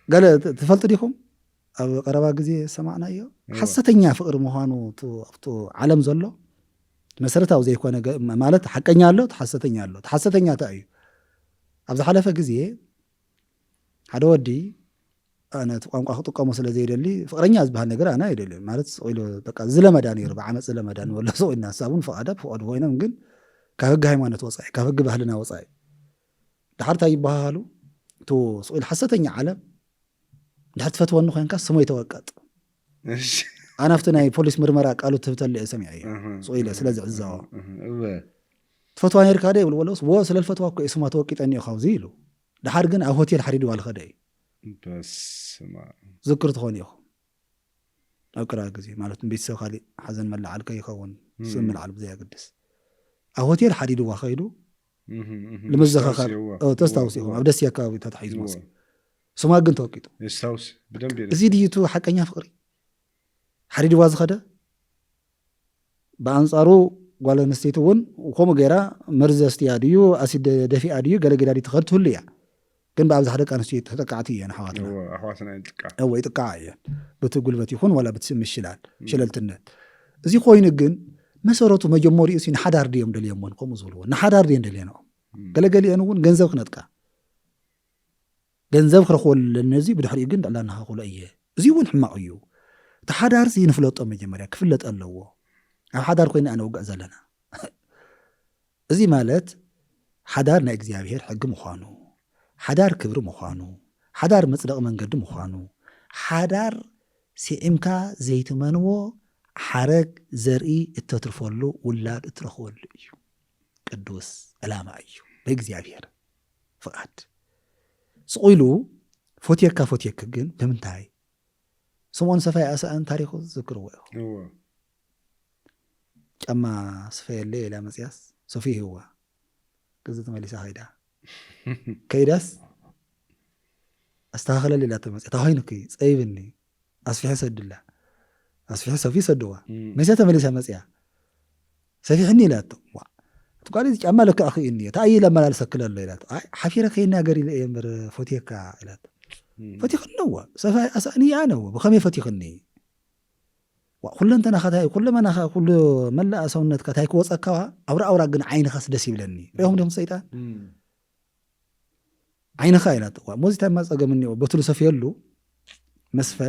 ገለ ትፈልጡ ዲኹም ኣብ ቀረባ ግዜ ሰማዕናዮ ሓሰተኛ ፍቅሪ ምዃኑ ኣብቲ ዓለም ዘሎ መሰረታዊ ዘይኮነ ማለት ሓቀኛ ኣሎ ሓሰተኛ ኣሎ ሓሰተኛ እንታይ እዩ ኣብ ዝሓለፈ ግዜ ሓደ ወዲ ኣነ እቲ ቋንቋ ክጥቀሞ ስለ ዘይደሊ ፍቅረኛ ዝበሃል ነገር ኣነ ኣይደልዮን ማለት ኢሉ በቃ ዝለመዳ ነይሩ ብዓመፅ ዝለመዳ ንበሎ ስቕ ኢልና ንሳ እውን ፍቓዳ ብፍቓዱ ኮይኖም ግን ካብ ህጊ ሃይማኖት ወፃኢ ካብ ህጊ ባህልና ወፃኢ ድሓር እንታይ ይበሃሃሉ እቲ ስቕ ኢሉ ሓሰተኛ ዓለም ድሕር ትፈትወኒ ኮይንካ ስሞይ ተወቀጥ ኣነ ኣብቲ ናይ ፖሊስ ምርመራ ቃሉ ትህብተሉ እየ ሰሚዐ እዩ ስቕ ኢለ ስለ ዝዕዘቦ ትፈትዋ ነርካ ደ ይብል ወለውስ ወ ስለ ልፈትዋ እኮ ስማ ተወቂጠኒ እዩ ካብዚ ኢሉ ድሓር ግን ኣብ ሆቴል ሓዲድዋ ልኸደ እዩ በስመ ዝክር ትኾን ኢኹም ኣብ ቅራ ግዜ ማለት ቤተሰብ ካሊእ ሓዘን መለዓል ከይኸውን ስም ምልዓል ብዘየግድስ ኣብ ሆቴል ሓዲድዋ ከይዱ ንምዘኻኸር ተስታውስ ኢኹም ኣብ ደስ ኣካባቢ ተታሒዙ መፅኡ ስማ ግን ተወቂጡ ስታውስ ብደንብ እዚ ድዩ እቲ ሓቀኛ ፍቅሪ ሓዲድዋ ዝኸደ ብኣንፃሩ ጓል ኣንስተይቲ እውን ከምኡ ገይራ መርዚ ኣስትያ ድዩ ኣሲድ ደፊኣ ድዩ ገለ ገዳ ድዩ ትኸድ ትህሉ እያ። ግን ብኣብዝሓ ደቂ ኣንስትዮ ተጠቃዕቲ እየን ኣሕዋትና። እወ፣ ኣሕዋትና ይጥቃ እወ ይጥቃዓ እየን፣ በቲ ጉልበት ይኹን ዋላ በቲ ምሽላል ሸለልትነት። እዚ ኮይኑ ግን መሰረቱ መጀመሪኡ ሲ ንሓዳር ድዮም ደልዮምዎን ከምኡ ዝብልዎ ንሓዳር ድየን ደልየንኦም። ገለገሊአን እውን ገንዘብ ክነጥቃ፣ ገንዘብ ክረኽበሉ ኣለኒ፣ እዚ ብድሕሪኡ ግን ልዕላ እናኸኸሎ እየ። እዚ እውን ሕማቕ እዩ። እቲ ሓዳር ሲ ንፍለጦ፣ መጀመርያ ክፍለጥ ኣለዎ። ኣብ ሓዳር ኮይና ኣነውግዕ ዘለና። እዚ ማለት ሓዳር ናይ እግዚኣብሔር ሕጊ ምዃኑ፣ ሓዳር ክብሪ ምዃኑ፣ ሓዳር መጽደቂ መንገዲ ምዃኑ፣ ሓዳር ስዒምካ ዘይትመንዎ ሓረግ ዘርኢ እተትርፈሉ ውላድ እትረኽበሉ እዩ። ቅዱስ ዕላማ እዩ ብእግዚኣብሔር ፍቓድ። ስቕ ኢሉ ፎትየካ ፎትየክ ግን ብምንታይ? ስምኦን ሰፋይ ኣስኣን ታሪኹ ዝዝክርዎ ኢኹም። እወ። ጫማ ስፈየለይ ኢላ መፅያስ ሰፊ ይህዋ። ግዚ ተመሊሳ ከይዳ ከይዳስ ኣስተኻኸለል ኢላ ተመፅያ ታኾይኑኪ ፀይብኒ ኣስፊሐ ሰድላ ኣስፊሐ ሰፊ ሰድዋ እም። መሲያ ተመሊሳ መፅያ ሰፊሕኒ ኢላቶ። ዋ፣ እቲ ጓል እዚ ጫማ ለካ ኣኽእኒ እዩ ታኣይ ኢላ መላልሰክለ ኣሎ ኢላቶ። ኣይ ሓፊረ ከይናገር ኢለ እየ እምበር ፈትየካ ኢላቶ። እም። ፈቲኽኒ ነዋ ሰፋይ ኣሳእኒ እያ ነዎ ብኸመይ ፈቲኽኒ? ዋ፣ ኩለንተናኻ ታይ ኩለመናኻ ኩሉ መላእ ሰውነትካ ታይ ክወፀካ ኣውራ ኣውራ ግን ዓይንኻስ ደስ ይብለኒ። ሪኹም ዲኹም ሰይጣን እም። ዓይንኻ ኢላቶ። ዋ፣ ሞዚ ታይ ማፀገም እኒኦ በትሉ ሰፍየሉ መስፈ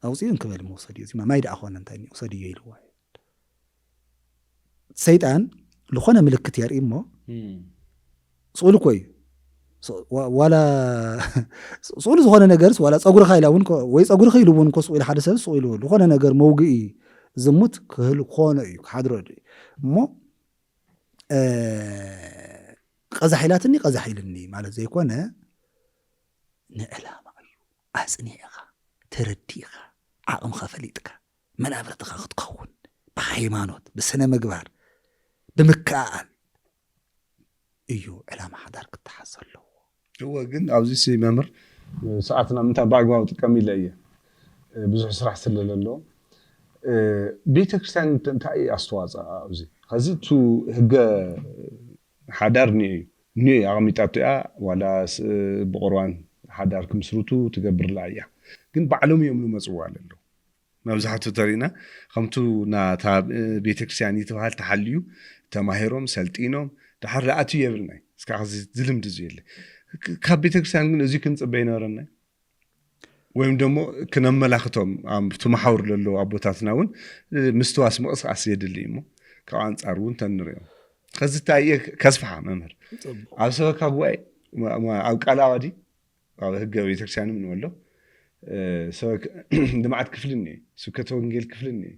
ኣውፅኡ እንክበል መውሰድዮ እዚ ማይ ደኣ ኮነ እንታይ እኒኦ ውሰድዮ ኢልዋ። ሰይጣን ዝኾነ ምልክት የርኢ እሞ እም። ስእሉ እኮ እዩ። ስ- ዋ- ዋላ ስእሉ ዝኾነ ነገርስ ዋላ ፀጉርኻ ኢላ እውን ኮ- ወይ ፀጉርኺ ኢሉ እውን ኮ ስቕ ኢሉ ሓደ ሰብ ስቕ ኢሉ ዝኾነ ነገር መውግኢ ዝሙት ክህል ኮነ እዩ ክሓድሮ እዩ። እሞ እ፣ ቀዛሕ ኢላትኒ ቀዛሕ ኢልኒ ማለት ዘይኮነ ንዕላማ እዩ። ኣፅኒዕኻ ተረዲእኻ ዓቕምኻ ፈሊጥካ መናብርትኻ ክትከውን ብሃይማኖት ብስነ ምግባር ብምክኣል እዩ ዕላማ ሓዳር ክተሓዝ ኣለዎ። እወ ግን ኣብዚ ሲ መምህር ሰዓትና ምንታይ ብኣግባቡ ጥቀም ኢለ እየ ብዙሕ ስራሕ ስለለሎ ቤተክርስትያን እንታይ ኣስተዋፅኦ ኣብዚ ከዚ ቱ ህገ ሓዳር እኒኦ እዩ እኒኦ እዩ ኣቐሚጣቶ እያ ዋላ ብቁርባን ሓዳር ክምስርቱ ትገብርላ እያ ግን ባዕሎም እዮም ዝመፅዋ ኣለዉ መብዛሕትኡ ተሪእና ከምቱ ናታ ቤተክርስትያን ይትበሃል ተሓልዩ ተማሂሮም ሰልጢኖም ድሓር ለኣትዩ የብልናይ እስካ ዝልምድ እዚ የለ ካብ ቤተክርስትያን ግን እዚ ክንፅበ ይነበረና ወይም ደሞ ክነመላክቶም ትመሓውር ለለዉ ኣቦታትና እውን ምስትዋስ ምቕስቃስ የድሊ እሞ ካብ ኣንፃር እውን ተንሪኦም ከዚ እንታይ እየ ከስፍሓ መምህር ኣብ ሰበካ ጉባኤ ኣብ ቃል ኣዋዲ ኣብ ህገ ቤተክርስትያን ምን ወሎ ልምዓት ክፍሊ እኒኦ ስብከተ ወንጌል ክፍሊ እኒኦ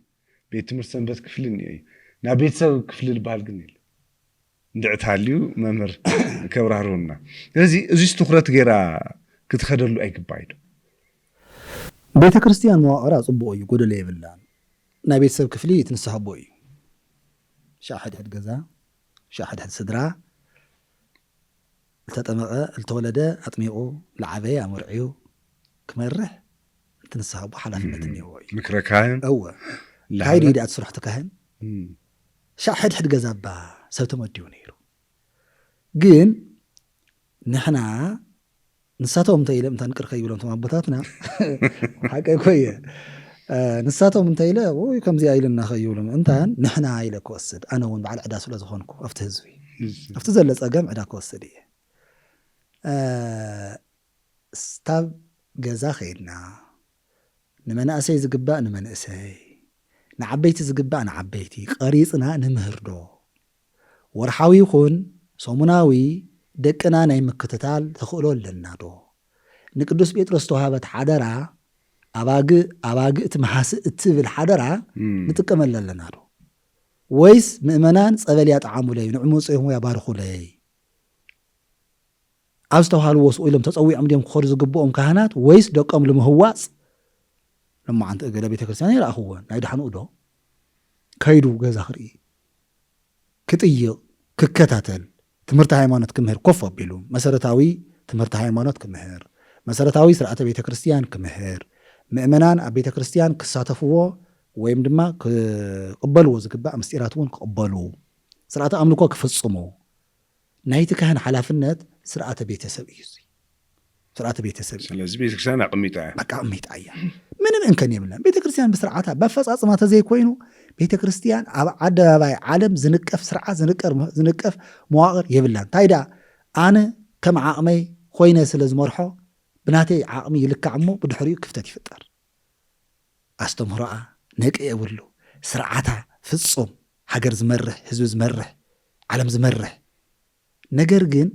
ቤት ትምህርቲ ሰንበት ክፍሊ እኒኦ እዩ ናብ ቤተሰብ ክፍሊ ዝበሃል ግን የለ እንድዕት ሃልዩ መምህር ከብራርሁና ስለዚ እዚስ ትኩረት ገይራ ክትኸደሉ ኣይግባይ ዶ ቤተ ክርስቲያን መዋቕራ ፅቡቕ እዩ ጎደሎ የብላን ናይ ቤተሰብ ክፍሊ ትንስሃቦ እዩ ሻዕ ሕድሕድ ገዛ ሻዕ ሕድሕድ ስድራ ዝተጠመቐ ዝተወለደ ኣጥሚቑ ዝዓበየ ኣመርዕዩ ክመርሕ እቲ ንስሃቦ ሓላፍነት እኒዎ እዩ ምክረ ካህን እወ ካይዲ ድኣ ትስርሕቲ ካህን ሻዕ ሕድሕድ ገዛ እባ ሰብ ተመዲቡ ነይሩ ግን ንሕና ንሳቶም እንተ ኢለ ምታ ንቅር ከይብሎም ቶም ኣቦታትና ሓቀ ኮየ ንሳቶም እንተ ኢለ ወይ ከምዚኣ ኢልና ከይብሎም እንታን ንሕና ኢለ ክወስድ ኣነ እውን በዓል ዕዳ ስለ ዝኾንኩ ኣብቲ ህዝቢ ኣብቲ ዘሎ ፀገም ዕዳ ክወስድ እየ ስታብ ገዛ ከይድና ንመናእሰይ ዝግባእ ንመንእሰይ ንዓበይቲ ዝግባእ ንዓበይቲ ቀሪፅና ንምህር ዶ ወርሓዊ ይኹን ሰሙናዊ ደቅና ናይ ምክትታል ተኽእሎ ኣለና ዶ ንቅዱስ ጴጥሮስ ተዋሃበት ሓደራ ኣባግእ ኣባግእ እቲ መሓስእ እትብል ሓደራ ንጥቀመላ ኣለና ዶ ወይስ ምእመናን ፀበል ያጠዓሙለይ ንዕሙ ፅዮሞ ያባርኹለይ ኣብ ዝተባሃልዎ ስቕ ኢሎም ተፀዊዖም ድዮም ክኸዱ ዝግብኦም ካህናት ወይስ ደቆም ልምህዋፅ ለማዓንቲ እገለ ቤተክርስትያን ይረኣኽዎ ናይ ድሓንኡ ዶ ከይዱ ገዛ ክርኢ ክጥይቕ ክከታተል ትምህርቲ ሃይማኖት ክምህር ኮፍ ኣቢሉ መሰረታዊ ትምህርቲ ሃይማኖት ክምህር መሰረታዊ ስርዓተ ቤተክርስትያን ክምህር ምእመናን ኣብ ቤተክርስትያን ክሳተፍዎ ወይም ድማ ክቕበልዎ ዝግባእ ምስጢራት እውን ክቕበሉ ስርዓተ ኣምልኮ ክፍጽሙ ናይቲ ካህን ሓላፍነት ስርዓተ ቤተሰብ እዩ። ስርዓተ ቤተሰብ እዩ። ስለዚ ቤተክርስትያን ኣቕሚጣ እያ። በቃ ኣቕሚጣ እያ። ምንም እንከን የብላን። ቤተክርስትያን ብስርዓታ ብኣፈጻጽማ ተዘይኮይኑ ቤተክርስትያን ኣብ ኣደባባይ ዓለም ዝንቀፍ ስርዓት ዝንቀር- ዝንቀፍ መዋቕር የብላን። እንታይ ደኣ ኣነ ከም ዓቕመይ ኮይነ ስለ ዝመርሖ ብናተይ ዓቕሚ ይልካዕ እሞ ብድሕሪኡ ክፍተት ይፍጠር። ኣስተምህሮኣ ነቂ የብሉ። ስርዓታ ፍጹም ሃገር ዝመርሕ ህዝቢ ዝመርሕ ዓለም ዝመርሕ ነገር ግን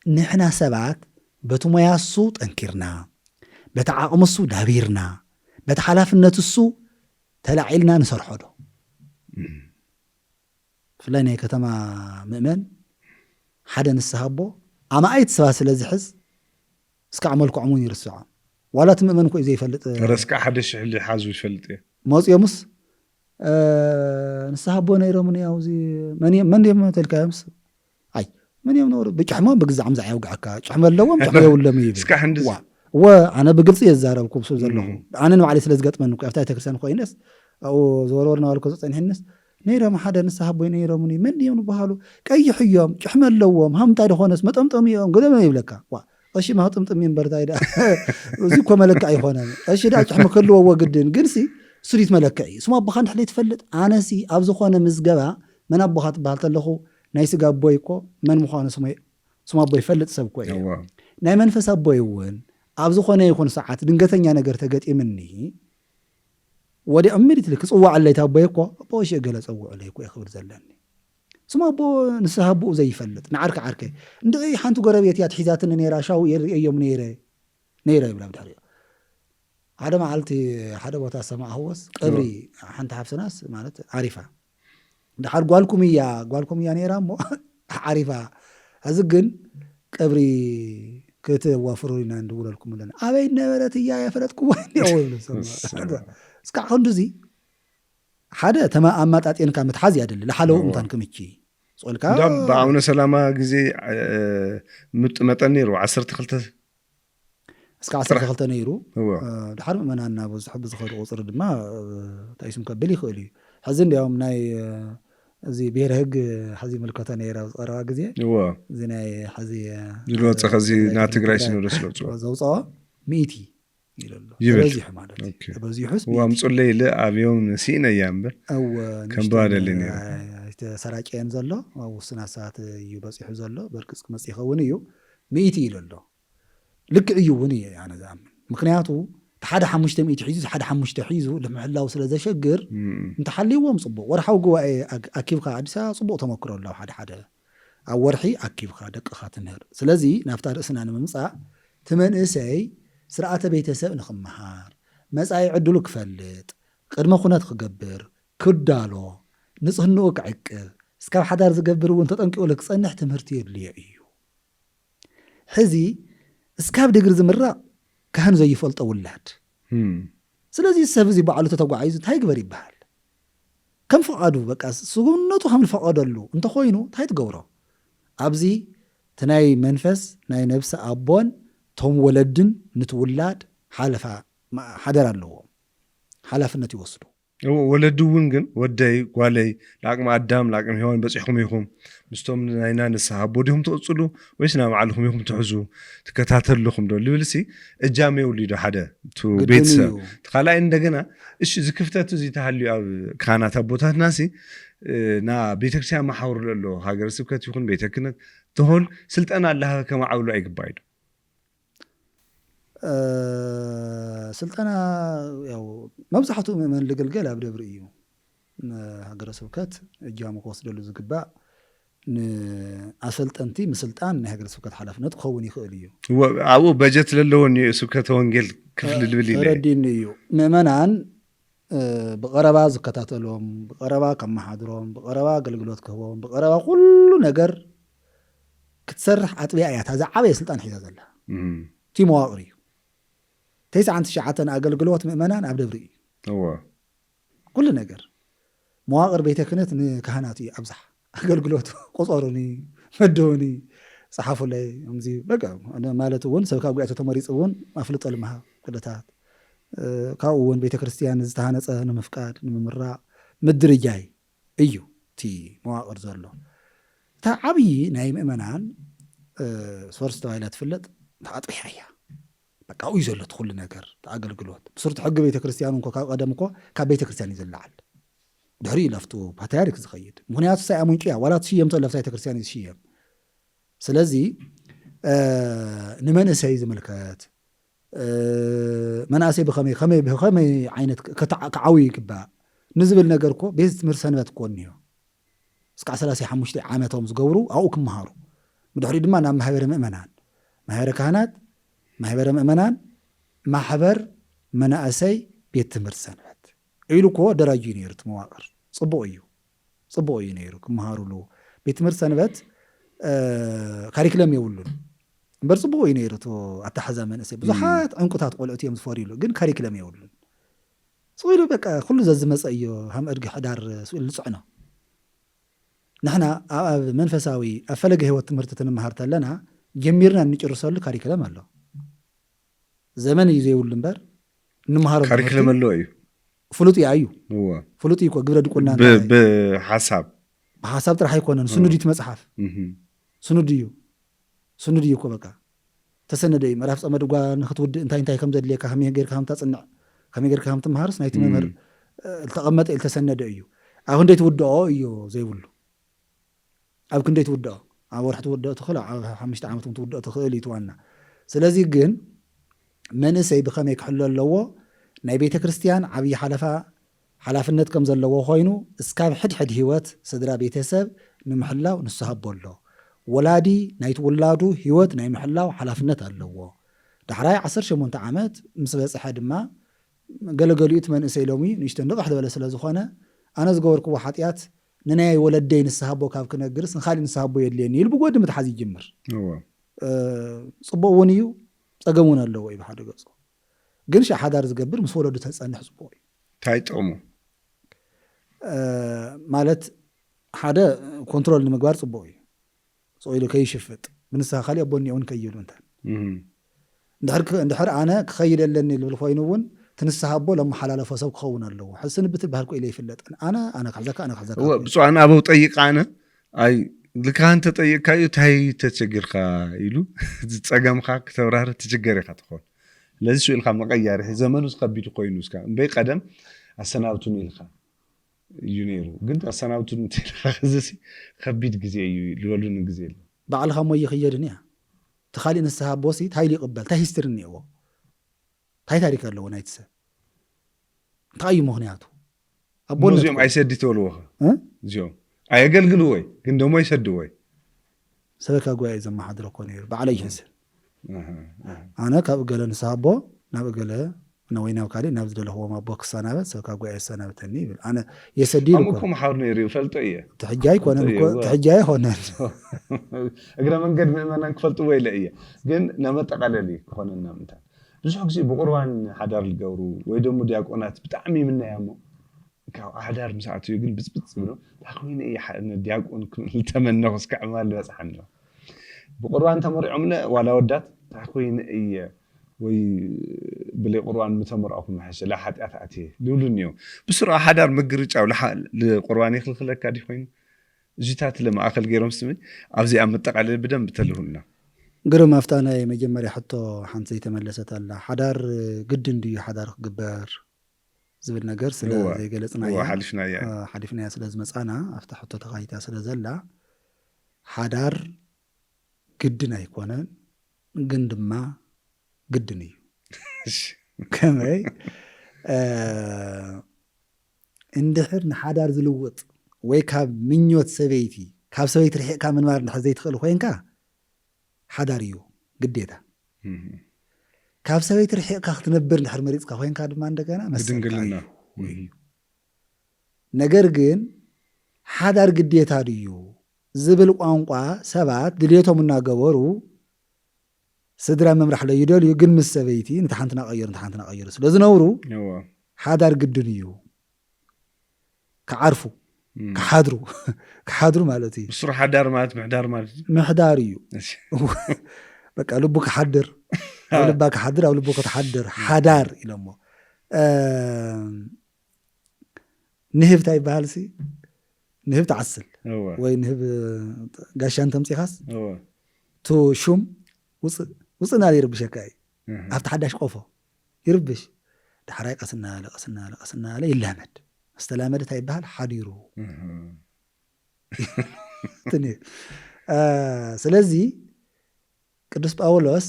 ንሕና ሰባት በቲ ሞያ እሱ ጠንኪርና በቲ ዓቕሚ እሱ ዳቢርና በቲ ሓላፍነት እሱ ተላዒልና ንሰርሖ ዶ? ብፍላይ ናይ ከተማ ምእመን ሓደ ንስሃ ኣቦ ኣማኣይት ሰባት ስለ ዝሕዝ እስካዕ መልክዖም እውን ይርስዖም። ዋላ እቲ ምእመን እኮ እዩ ዘይፈልጥ። ረስካ ሓደ ሽሕ ዝሓዙ ይፈልጥ እየ። መፅዮምስ ንስሃ ኣቦ ነይሮምኒ ኣብዚ መን ድዮም ተልካዮምስ ኣይ መን እዮም ነበሩ ብጭሕሞም ብግዛዕም ዝዓውግዐካ ጭሕሞ ኣለዎም ጭሕሞ የብሎም ይብል። እስካ ሕንዲ እወ ኣነ ብግልፂ የዛረብኩም ሰብ ዘለኹ ኣነ ንባዕለይ ስለ ዝገጥመኒ እኮ ኣብታ ቤተክርስትያን ኮይነስ ኣብኡ ዝወርወር ናባልኮ ዝፀኒሕንስ ነይሮም ሓደ ንስሃ ኣቦይ ነይሮምኒ መን ድዮም ዝበሃሉ ቀይሕ እዮም ጭሕሚ ኣለዎም ሃምታ ድኾነስ መጠምጠሚ እዮም ገለመ ይብለካ እሺ ማክጥምጥም እምበር እንታይ ደኣ እዚ እኮ መለክዕ ኣይኮነን። እሺ ደኣ ጭሕሚ ክህልዎ ግድን ግን ሲ ስሪት መለክዕ እዩ። ስም ኣቦኻ እንድሕር ዘይትፈልጥ ኣነሲ ኣብ ዝኾነ ምዝገባ መን ኣቦኻ ትበሃል ተለኹ ናይ ስጋ ኣቦይ እኮ መን ምዃኑ ስም ኣቦይ ይፈልጥ ሰብ እኮ እዩ። ናይ መንፈስ ኣቦይ እውን ኣብ ዝኾነ ይኹን ሰዓት ድንገተኛ ነገር ተገጢምኒ ወዲዖም ሚሊትሊ ክፅዋዓለይ ታቦይ እኮ ኣቦ እሺ ገለ ፀውዕለይ እኮ ክብል ዘለኒ ስም ኣቦ ንስሃ ኣቦኡ ዘይፈልጥ ንዓርኪ ዓርከይ እንድዒ ሓንቲ ጎረቤት እያ ትሒዛትኒ ነይራ ሻው እየ ርእየዮም ነይረ ነይረ ይብላ ብድሕሪኡ ሓደ መዓልቲ ሓደ ቦታ ሰማዕኽዎስ ቀብሪ ሓንቲ ሓፍትናስ ማለት ዓሪፋ ድሓር ጓልኩም እያ ጓልኩም እያ ነይራ እሞ ዓሪፋ ሕዚ ግን ቀብሪ ክትዋፍሩ ኢና ንድውለልኩም ኣለና ኣበይ ነበረት እያ የፈለጥኩዋ እስካዕ ክንዱዚ ሓደ ተማ ኣማጣጤንካ ምትሓዝ ያደሊ ለሓለው ምታን ክምቺ ጾልካ እንዳም ብኣቡነ ሰላማ ግዜ ምጥ መጠን ነይሩ ዓሰርተ ክልተ እስከ ዓሰርተ ክልተ ነይሩ ድሓር ምእመናን ናብ ብዙሕ ብዝኸዱ ቁፅሪ ድማ ታይሱም ከብል ይኽእል እዩ ሕዚ እንዲያውም ናይ እዚ ብሄር ህግ ሓዚ ምልከቶ ነይረ ዝቀረባ ግዜ እዚ ናይ ሓዚ ዝወፀ ከዚ ናይ ትግራይ ሲኖዶስ ለውፅኦ ዘውፅኦ ሚእቲ ይለሎ ይብል። ተበዚሑ ማለት እዩ ኦኬ። ተበዚሑስ እዋ ምፁለይ ኢለ ኣብዮም ስኢነ እያ እምበር እወ ከም ባደሊ ነይሩ። ተሰራጨየን ዘሎ ኣብ ውሱናት ሰዓት እዩ በፂሑ ዘሎ በርግፅ ክመፅእ ይኸውን እዩ ሚእቲ ኢሉ ኣሎ ልክዕ እዩ እውን እየ ኣነ ዝኣምን ምክንያቱ እቲ ሓደ ሓሙሽተ ሚእቲ ሒዙ እቲ ሓደ ሓሙሽተ ሒዙ ንምሕላው ስለ ዘሸግር እም። እንተሓልይዎም ፅቡቅ ወርሓዊ ጉባኤ ኣክ- ኣኪብካ ኣዲስ ኣበባ ፅቡቅ ተመክሮ ኣለዎ ሓደ ሓደ ኣብ ወርሒ ኣኪብካ ደቅኻ ትምህር ስለዚ ናብታ ርእስና ንምምፃእ እቲ መንእሰይ ስርዓተ ቤተሰብ ንክመሃር መፃኢ ዕድሉ ክፈልጥ ቅድመ ኩነት ክገብር ክዳሎ ንፅህንኡ ክዕቅብ እስካብ ሓዳር ዝገብር እውን ተጠንቂቑ ክፀንሕ ትምህርቲ የድልዮ እዩ ሕዚ እስካብ ድግሪ ዝምራቕ ካህን ዘይፈልጦ ውላድ እም። ስለዚ ሰብ እዚ ባዕሉ ተተጓዒዙ እንታይ ግበር ይበሃል ከም ፍቓዱ በቃ ስጉምነቱ ከም ዝፈቐደሉ እንተኾይኑ እንታይ ትገብሮ ኣብዚ እቲ ናይ መንፈስ ናይ ነብሲ ኣቦን ቶም ወለድን ንትውላድ ሓለፋ ማ- ሓደር ኣለዎም ሓላፍነት ይወስዱ እዎ፣ ወለዲ እውን ግን ወደይ ጓለይ ንኣቅሚ ኣዳም ንኣቅሚ ሄዋን በፂሕኩም ኢኹም ምስቶም ናይና ንስሓ ኣቦ ዲኹም ትቕፅሉ ወይስ ናብ ባዕልኹም ኢኹም ትሕዙ ትከታተልኹም ዶ ልብል ሲ እጃም የብሉ ዶ ሓደ ቱ ግድን ቤተሰብ እዩ እቲ ካልኣይ እንደገና እሺ እዚ ክፍተት እዚ ተሃልዩ ኣብ ካህናት ኣቦታትና ሲ እ፣ ና ቤተክርስትያን መሓውሩ ዘሎ ሃገረ ስብከት ይኹን ቤተ ክህነት ተሆል ስልጠና ኣላሃ ከማዕብሉ ኣይግባይ ዶ እ፣ ስልጠና ያው መብዛሕትኡ ምእመን ልግልገል ኣብ ደብሪ እዩ ን- ሃገረ ስብከት እጃሙ ክወስደሉ ዝግባእ ንኣሰልጠንቲ ምስልጣን ናይ ሃገረ ስብከት ሓላፍነት ክኸውን ይኽእል እዩ እዎ፣ ኣብኡ በጀት ለለዎ እኒኦ ስብከተ ወንጌል ክፍሊ ልብል ኢለ ተረዲኒ እዩ ምእመናን እ፣ ብቐረባ ዝከታተሎም ብቐረባ ከመሓድሮም ብቐረባ ኣገልግሎት ክህቦም ብቐረባ ኩሉ ነገር ክትሰርሕ ኣጥቢያ እያ እታ ዝዓበየ ስልጣን ሒዛ ዘላ እም፣ እቲ መዋቕር እዩ ተስዓን ትሽዓተን ኣገልግሎት ምእመናን ኣብ ደብሪ እዩ እዎ፣ ኩሉ ነገር መዋቕር ቤተ ክህነት ንካህናት እዩ ኣብዛሕ ኣገልግሎት ቆፀሩኒ መደውኒ ፀሓፉለይ ከምዚ በቃ ማለት እውን ሰብ ካብ ጉያቶ ተመሪፁ እውን ኣፍልጦ ልምሃብ ኩለታት እ፣ ካብኡ እውን ቤተ ክርስቲያን ዝተሃነፀ ንምፍቃድ ንምምራቕ ምድርጃይ እዩ እቲ መዋቕር ዘሎ። እታ ዓብዪ ናይ ምእመናን ሶርስ ተባሂላ ትፍለጥ ተኣጥሪሓ እያ። በቃ ኣብኡ እዩ ዘሎ እቲ ኩሉ ነገር፣ እቲ ኣገልግሎት። ብስሩ እቲ ሕጊ ቤተክርስትያኑ እንኮ ካብ ቀደም እኮ ካብ ቤተክርስትያን እዩ ዝለዓል። ድሕሪኡ ለፍቱ ፓትርያርክ ዝኸይድ። ምኽንያቱ እሳ እያ ምንጭያ፣ ዋላ ትሽየም ተሎ ኣብታ ቤተክርስትያን እዩ ዝሽየም። ስለዚ ንመንእሰይ ዝምልከት፣ መናእሰይ ብኸመይ ከመይ ብኸመይ ዓይነት ክዓውዩ ይግባእ ንዝብል ነገር እኮ ቤት ትምህርቲ ሰንበት እኮ እኒሆ። እስካዕ ሰላሳ ሓሙሽተ ዓመቶም ዝገብሩ ኣብኡ ክመሃሩ፣ ብድሕሪኡ ድማ ናብ ማሕበረ ምእመናን፣ ማሕበረ ካህናት፣ ማሕበረ ምእመናን፣ ማሕበር መናእሰይ፣ ቤት ትምህርቲ ሰንበት ኢሉ እኮ ኣደራጅዩ ነይሩ እቲ መዋቕር። ፅቡቕ እዩ፣ ፅቡቕ እዩ ነይሩ ክመሃሩሉ። ቤት ትምህርቲ ሰንበት ካሪክለም የብሉን እምበር ፅቡቕ እዩ ነይሩ። እቲ ኣተሓዛ መንእሰይ ብዙሓት ዕንቁታት ቆልዑት እዮም ዝፈርዩሉ፣ ግን ካሪክለም የብሉን። ስቕ ኢሉ በቃ ኩሉ ዘዝመፀ እዩ ሃም እድጊ ሕዳር ስቕ ኢሉ ዝፅዕኖ። ንሕና ኣብ መንፈሳዊ ኣብ ፈለገ ህይወት ትምህርቲ ትንመሃር ተለና ጀሚርና እንጭርሰሉ ካሪክለም ኣሎ። ዘመን እዩ ዘይብሉ እምበር እንመሃሮ ካሪክለም ኣሎ እዩ። ፍሉጥ እዩ ኣዩ። ፍሉጥ እዩ እኮ ግብረ ድቁና ብሓሳብ ብሓሳብ ጥራሕ ኣይኮነን። ስኑድ እዩ እቲ መፅሓፍ። ስኑድ እዩ። ስኑድ እዩ እኮ በቃ ተሰነደ እዩ። ምዕራፍ ፀመድ ጓ ንክትውድእ እንታይ እንታይ ከም ዘድልየካ፣ ከመይ ጌርካ ከም ታፅንዕ፣ ከመይ ጌርካ ከም ትመሃርስ ናይቲ መምህር ዝተቐመጠ ዝተሰነደ እዩ። ኣብ ክንደይ ትውድኦ እዩ ዘይብሉ። ኣብ ክንደይ ትውድኦ? ኣብ ወርሒ ትውድኦ ትኽእል፣ ኣብ ሓሙሽተ ዓመት እውን ትውድኦ ትኽእል እዩ እቲ ዋና። ስለዚ ግን መንእሰይ ብኸመይ ክሕሎ ኣለዎ? ናይ ቤተ ክርስቲያን ዓብዪ ሓለፋ ሓላፍነት ከም ዘለዎ ኮይኑ እስካብ ሕድሕድ ህይወት ስድራ ቤተሰብ ንምሕላው ንስሃቦ ኣሎ። ወላዲ ናይቲ ውላዱ ህይወት ናይ ምሕላው ሓላፍነት ኣለዎ። ዳሕራይ ዓሰርተ ሸሞንተ ዓመት ምስ በፅሐ ድማ ገለገሊኡ እቲ መንእሰይ ሎሚ ንእሽቶ ንቕሕ ዝበለ ስለ ዝኾነ ኣነ ዝገበርክዎ ሓጢኣት ንናይ ወለደይ ንስሃቦ ካብ ክነግርስ ንካሊእ ንስሃቦ የድልየኒ ኢሉ ብጎዲ ምትሓዝ ይጅምር። ፅቡቕ እውን እዩ፣ ፀገም እውን ኣለዎ እዩ ብሓደ ገፁ። ግን ሻ ሓዳር ዝገብር ምስ ወለዱ ተፀንሕ ፅቡቕ እዩ። እንታይ ጥቕሙ? ማለት ሓደ ኮንትሮል ንምግባር ፅቡቕ እዩ። ስቕ ኢሉ ከይሽፍጥ ብንስኻ ካሊእ ኣቦኒ እውን ከይብል ምንታን እንድሕር ኣነ ክኸይድ ኣለኒ ልብል ኮይኑ እውን ትንስሃ ኣቦ ለመሓላለፎ ሰብ ክኸውን ኣለዎ። ሕዚ ስንብት በሃል ኢለ ይፍለጠን ኣነ ኣነ ክሕዘካ ኣነ ክሕዘካ ብፁዓን ኣበው ጠይቃ ኣነ ኣይ ልካህን ተጠይቅካዩ እንታይ ተቸግርካ ኢሉ ዝፀገምካ ክተብራህር ትችገር ኢኻ ትኸውን። ስለዚ ስኡ ኢልካ መቀያሪ ዘመኑ ዝከቢድ ኮይኑ እስካ እምበይ ቀደም ኣሰናብቱን ኢልካ እዩ ነይሩ። ግን ኣሰናብቱን ኢልካ ክዝሲ ከቢድ ግዜ እዩ ዝበሉን ግዜ ኣሎ። ባዕልኻ እሞ ይኽየድን እያ እቲ ካሊእ ንስሓ ኣቦሲ እንታይ ኢሉ ይቕበል እንታይ ሂስትሪ እኒኦዎ እንታይ ታሪክ ኣለዎ ናይቲ ሰብ እንታይ እዩ ምኽንያቱ ኣቦነትኩም እዚኦም ኣይሰዲ ትበልዎ ኸ እዚኦም ኣየገልግልዎ እዩ ግን ደሞ ይሰድዎ እዩ ሰበካ ጉባኤ እዩ ዘመሓድሮ እኮ ነይሩ ባዕለይ ይሕስብ ኣነ ካብ እገለ ንስሓ ኣቦ ናብ እገለ ወይ ናብ ካሊእ ናብ ዝደለኽዎም ኣቦ ክሰናበት ሰብካ ጓያ የሰናብተኒ ይብል ኣነ የሰዲ ኢሉ ኣሙ እኮ መሓር ነይሩ ይፈልጦ እየ እቲ ሕጂ ኣይኮነን እኮ እቲ ሕጂ ኣይኮነን እግረ መንገድ ምእመናን ክፈልጥዎ ኢለ እየ ግን ነመጠቃለሊ ክኾነና ምንታ ብዙሕ ግዜ ብቁርባን ሓዳር ዝገብሩ ወይ ደሞ ዲያቆናት ብጣዕሚ ይምነያ እሞ ካብ ሓዳር ምስ ኣትዩ ግን ብፅብፅ ዝብሎ እንታይ ኮይኑ እየ ዲያቆን ክብል ተመነኹ እስካዕ ማል በፅሓኒ ብቁርባን ተመሪዖምለ ዋላ ወዳት እንታይ ኮይኑ እየ ወይ ብለይ ቁርባን ምተመርኣኹ ምሕሸ ላ ሓጢኣት ኣትየ ልብሉኒ እዮም ብስሩ ሓዳር ምግርጫው ቁርባን የክልክለካ ዲ ኮይኑ እዚታት ለማእኸል ገይሮም ስሚ ኣብዚኣ መጠቃለሊ ብደንብ ተልሁልና ግርም ኣብታ ናይ መጀመርያ ሕቶ ሓንቲ ዘይተመለሰት ኣላ ሓዳር ግድን ድዩ ሓዳር ክግበር ዝብል ነገር ስለ ዘይገለፅናያ ሓሊፍናያ ስለ ዝመፃና ኣብታ ሕቶ ተኻይታ ስለ ዘላ ሓዳር ግድን ኣይኮነን ግን ድማ ግድን እዩ ከመይ እንድሕር ንሓዳር ዝልውጥ ወይ ካብ ምኞት ሰበይቲ ካብ ሰበይቲ ርሒቕካ ምንባር እንድሕር ዘይትኽእል ኮይንካ ሓዳር እዩ ግዴታ ካብ ሰበይቲ ርሒቕካ ክትነብር እንድሕር መሪፅካ ኮይንካ ድማ እንደገና መሰልካ እዩ ነገር ግን ሓዳር ግዴታ ድዩ ዝብል ቋንቋ ሰባት ድልየቶም እናገበሩ ስድራ ምምራሕ ለይደልዩ ግን ምስ ሰበይቲ ንታ ሓንቲ ናቀየሩ ንታ ሓንቲ ናቀየሩ ስለ ዝነብሩ ሓዳር ግድን እዩ ክዓርፉ ክሓድሩ ክሓድሩ ማለት እዩ ብስሩ ሓዳር ማለት ምሕዳር ማለት እዩ ምሕዳር እዩ በቃ ልቡ ክሓድር ኣብ ልባ ክሓድር ኣብ ልቡ ክትሓድር ሓዳር ኢሎሞ ንህብታ ይበሃል ሲ ንህብ ትዓስል እወ ወይ ንህብ ጋሻ እንተምፂኻስ እወ ቱ ሹም ውፅእ ውፅእ እናለ ይርብሸካ እዩ። እህ። ኣብቲ ሓዳሽ ቆፎ ይርብሽ። ዳሕራይ ቀስ እናበለ ቀስ እናበለ ቀስ እናበለ ይላመድ። ዝተላመደ እንታይ ይበሃል? ሓዲሩ። እህ። እንትን እዩ። እ፣ ስለዚ ቅዱስ ጳውሎስ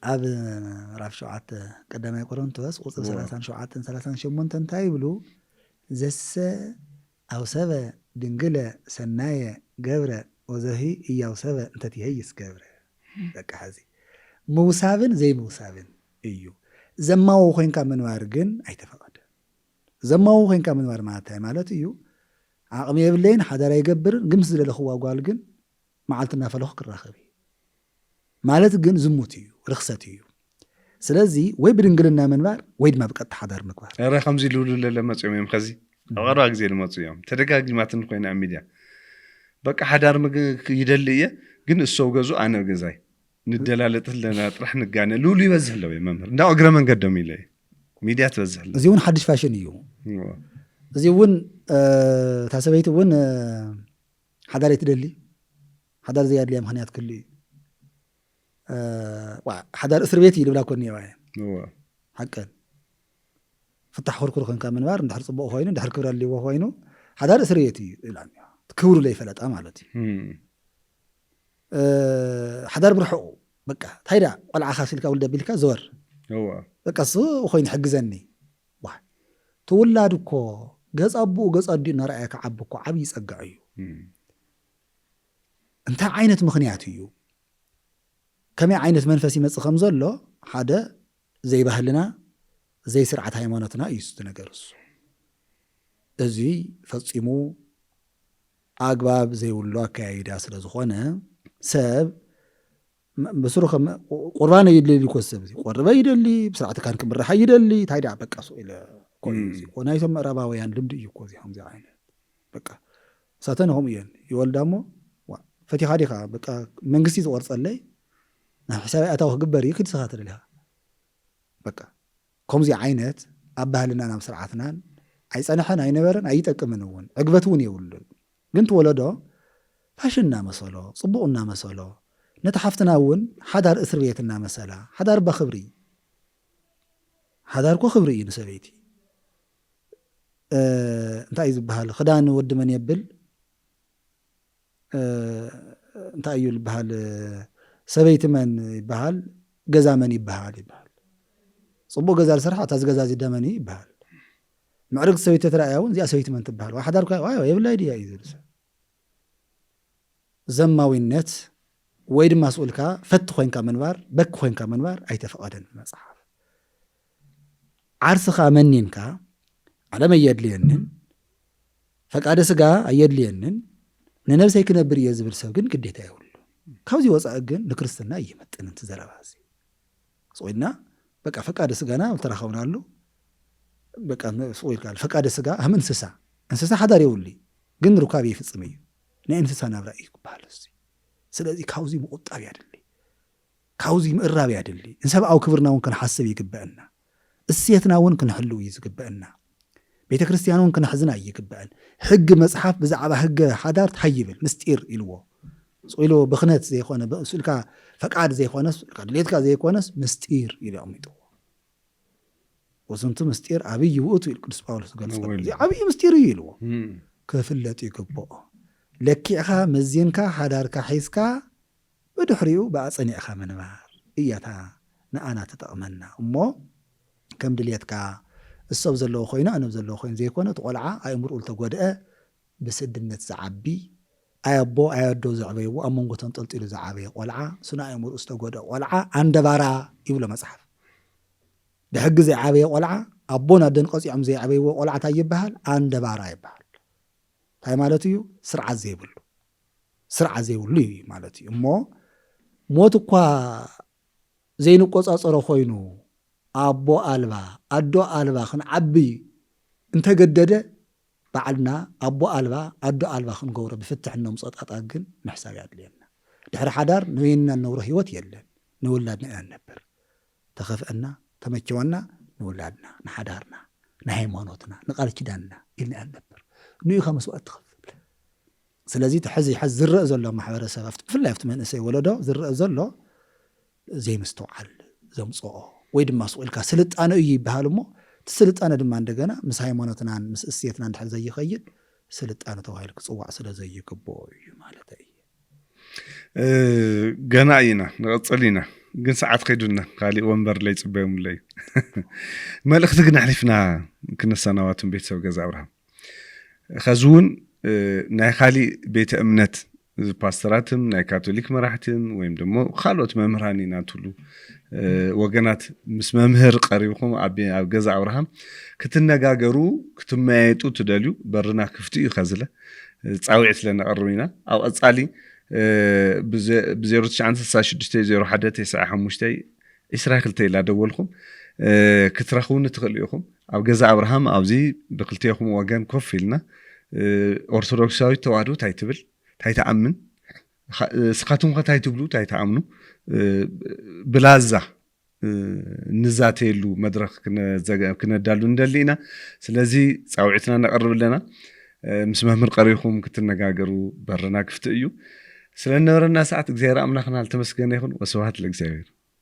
ኣብ ምዕራፍ ሸውዓተ ቀዳማይ ቆሮንቶስ ቁፅሪ እዎ። ሰላሳን ሸውዓተን ሰላሳን ሸሞንተን እንታይ ይብሉ? ዘሰ ኣውሰበ ድንግለ ሰናየ ገብረ ወዘሂ እያውሰበ እንተትሄይስ ገብረ። በቃ ሕዚ ምውሳብን ዘይምውሳብን እዩ። ዘማዊ ኮይንካ ምንባር ግን ኣይተፈቐደ። ዘማዊ ኮይንካ ምንባር ማለት እንታይ ማለት እዩ? ዓቕሚ የብለይን፣ ሓዳር ኣይገብርን፣ ግን ምስ ዝደለኽዋ ጓል ግን መዓልቲ እናፈለኹ ክራኸብ እዩ ማለት ግን ዝሙት እዩ፣ ርኽሰት እዩ። ስለዚ ወይ ብድንግልና ምንባር ወይ ድማ ብቀጥታ ሓዳር ምግባር። ረ ከምዚ ልብሉ ለለ መፅኦም እዮም። ከዚ ኣብ ቀረባ ግዜ ልመፁ እዮም። ተደጋጊማትን ኮይና ኣብ ሚድያ በቃ ሓዳር ምግ- ይደሊ እየ ግን እሰው ገዙ ኣነ ገዛይ ንደላለጥ ኣለና ጥራሕ ንጋነ ልብሉ ይበዝሕ ኣለዉ እዮም መምህር። እንዳ እግረ መንገዶም ኢለ እዩ። ሚድያ ትበዝሕ ኣለ። እዚ እውን ሓድሽ ፋሽን እዩ። እዚ እውን እ፣ እታ ሰበይቲ እውን እ፣ ሓዳር ኣይትደሊ። ሓዳር ዘያድልያ ምክንያት ክሉ እዩ። እ፣ ዋ፣ ሓዳር እስር ቤት እዩ ልብላ ኮኒ እየ። ሓቀን ፍታሕ ክርኩር ኮንካ ምንባር እንድሕር ፅቡቅ ኮይኑ እንድሕር ክብሪ ኣልዎ ኮይኑ ሓዳር እስር ቤት እዩ ይብላ። ክብሩ ለይፈለጣ ማለት እዩ። እም። እ፣ ሓዳር ብርሕቁ በቃ ታይዳ ቆልዓኻ ሲልካ ውልደ ቢልካ ዘወር እወ በቃ እሱ ኮይኑ ሕግዘኒ። ዋ፣ ትውላድ እኮ ገፅ ኣቦኡ ገፅ ኣዲኡ እናረኣየ ክዓቢ እኮ ዓብዪ ፀጋ እዩ። እም። እንታይ ዓይነት ምክንያት እዩ? ከመይ ዓይነት መንፈስ ይመፅእ ከም ዘሎ ሓደ ዘይባህልና ዘይስርዓት ሃይማኖትና እዩ እቲ ነገር እሱ። እዚ ፈፂሙ ኣግባብ ዘይብሉ ኣካያይዳ ስለ ዝኾነ ሰብ ም- ብስሩ ከም ቁርባን ይደሊ እኮ ሰብ እዚ ቆርበ ይደሊ ብስርዓት ካን ክምርሓ ይደሊ እንታይ ደኣ በቃ ሱ ኢለ እኮ እዩ እም። እዚ እኮ ናይቶም ምዕራባውያን ልምዲ እዩ እኮ እዚ ከምዚ ዓይነት በቃ እሳተን ከምኡ እየን ይወልዳ እሞ ዋ፣ ፈቲኻ ዲኻ በቃ መንግስቲ ዝቆርፀለይ ናብ ሕሳብ ኣታዊ ክግበር እዩ ክድስኻ ትደሊኻ በቃ ከምዚ ዓይነት ኣብ ባህልናን ኣብ ስርዓትናን ኣይፀንሐን ኣይነበረን ኣይጠቅምን እውን ዕግበት እውን የብሉን። ግን ትወለዶ ፋሽን እናመሰሎ ፅቡቕ እናመሰሎ ነቲ ሓፍትና እውን ሓዳር እስር ቤት እናመሰላ ሓዳር በክብሪ ሓዳር ኮ ክብሪ እዩ ንሰበይቲ እ፣ እንታይ እዩ ዝበሃል ክዳን ወዲ መን የብል እ፣ እንታይ እዩ ዝበሃል ሰበይቲ መን ይበሃል ገዛ መን ይበሃል ይበሃል። ፅቡቅ ገዛ ዝሰርሓ እታ ዝገዛ እዚ ደመን እዩ ይበሃል። ምዕርግ ሰበይቲ ተረኣያ እውን እዚኣ ሰበይቲ መን ትበሃል ሓዳር የብላይ ድያ እዩ ዝብል ሰብ ዘማዊነት ወይ ድማ ስኡልካ ፈቲ ኮይንካ ምንባር በኪ ኮይንካ ምንባር ኣይተፈቐደን ብመፅሓፍ። ዓርስኻ መኒንካ ዓለም ኣየድልየንን ፈቃደ ስጋ ኣየድልየንን ንነብሰይ ክነብር እየ ዝብል ሰብ ግን ግዴታ የብሉ። ካብዚ ወፃኢ ግን ንክርስትና እይመጥን እቲ ዘረባ እዚ ስቁልና በቃ ፈቃደ ስጋና ተራኸብናሉ በቃ ስቁ ኢልካ ፈቃደ ስጋ ከም እንስሳ እንስሳ ሓዳር የብሉ ግን ርካብ ይፍፅም እዩ ናይ እንስሳ ናብራ እዩ ክበሃል እዚ ስለዚ ካብዚ ምቁጣብ ያድሊ ካብዚ ምእራብ ያድሊ ንሰብኣዊ ክብርና እውን ክንሓስብ ይግበአና እሴትና እውን ክንሕልው እዩ ዝግበአና ቤተ ክርስቲያን እውን ክንሕዝና ይግበአን ሕጊ መፅሓፍ ብዛዕባ ህገ ሓዳር ታይ ይብል ምስጢር ኢልዎ ስኢሉ ብክነት ዘይኮነ ስኢልካ ፈቃድ ዘይኮነስ ድሌትካ ዘይኮነስ ምስጢር ኢሉ ኣቕሚጥዎ ወስንቱ ምስጢር ኣብይ ውእቱ ኢሉ ቅዱስ ጳውሎስ ገልጸ ወይ። እዚ ዓብዪ ምስጢር እዩ ኢልዎ እም። ክፍለጥ ይግብኦ ለኪዕኻ መዚንካ ሓዳርካ ሒዝካ ብድሕሪኡ ብኣጸኒዕኻ ምንባር እያታ ንኣና ትጠቕመና እሞ ከም ድልየትካ እሶብ ዘለዎ ኮይኑ ኣነብ ዘለዎ ኮይኑ ዘይኮነ እቲ ቆልዓ ኣእምርኡ ዝተጎድአ ብስድነት ዝዓቢ ኣይ ኣቦ ኣይ ኣዶ ዘዕበይዎ ኣብ መንጎ ተንጠልጢሉ ዝዓበየ ቆልዓ ስነ ኣእምርኡ ዝተጎድአ ቆልዓ ኣንደባራ ይብሎ መፅሓፍ ብሕጊ ዘይዓበየ ቆልዓ ኣቦን ኣደን ቀፂዖም ዘይዓበይዎ ቆልዓ እንታይ ይበሃል ኣንደባራ ይበሃል እንታይ ማለት እዩ ስርዓት ዘይብሉ ስርዓት ዘይብሉ እዩ ማለት እዩ እሞ ሞት እኳ ዘይንቆፃፀሮ ኮይኑ ኣቦ ኣልባ ኣዶ ኣልባ ክንዓቢ እንተገደደ ባዕልና ኣቦ ኣልባ ኣዶ ኣልባ ክንገብሮ ብፍትሕ እኖምፀጣጣ ግን ምሕሳብ ያድልየና ድሕሪ ሓዳር ንበይንና ንነብሮ ህይወት የለን ንውላድና ኢና ንነብር ተኸፍአና ተመቸወና ንውላድና ንሓዳርና ንሃይማኖትና ንቃል ኪዳንና ኢልና ኢና ንነብር ንኡ ኢኻ መስዋእቲ ትኸፍል። ስለዚ እቲ ሕዚ ሕዚ ዝረአ ዘሎ ማሕበረሰብ ኣብቲ ብፍላይ ኣብቲ መንእሰይ ወለዶ ዝረአ ዘሎ ዘይምስትውዓል ዘምፅኦ ወይ ድማ ስቕ ኢልካ ስልጣነ እዩ ይበሃል እሞ እቲ ስልጣነ ድማ እንደገና ምስ ሃይማኖትናን ምስ እሴትናን ድሕር ዘይኸይድ ስልጣነ ተባሂሉ ክፅዋዕ ስለ ዘይግብኦ እዩ ማለት እዩ። ገና ኢና ንቐፅል ኢና፣ ግን ሰዓት ከይዱና ካሊእ ወንበር ለይ ፅበዮምለይ። መልእኽቲ ግን ኣሕሊፍና ክነሰናዋቱን ቤተሰብ ገዛ ኣብርሃም ኸዚ እውን ናይ ካሊእ ቤተ እምነት ፓስተራትን ናይ ካቶሊክ መራሕትን ወይም ደሞ ካልኦት መምህራን ኢና ትብሉ ወገናት ምስ መምህር ቀሪብኩም ኣብ ገዛ ኣብርሃም ክትነጋገሩ ክትመያየጡ ትደልዩ በርና ክፍቲ እዩ። ከዝለ ፃውዒት ስለነቐርብ ኢና። ኣብ ቀፃሊ ብ09660195 ዒስራ ክልተ ኢላ ደወልኩም ክትረኽቡኒ ትኽእሉ ኢኹም። ኣብ ገዛ ኣብርሃም ኣብዚ ብክልቴኹም ወገን ኮፍ ኢልና ኦርቶዶክሳዊት ተዋህዶ እንታይ ትብል እንታይ ትኣምን፣ ስኻትኩም ከ እንታይ ትብሉ እንታይ ትኣምኑ ብላዛ ንዛተየሉ መድረኽ ክነዳሉ ንደሊ ኢና። ስለዚ ፃውዒትና ነቐርብ ኣለና። ምስ መምህር ቀሪኹም ክትነጋገሩ በርና ክፍቲ እዩ። ስለነበረና ሰዓት እግዚኣብሔር ኣምላኽና ልተመስገነ ይኹን። ወስብሃት ለእግዚኣብሔር።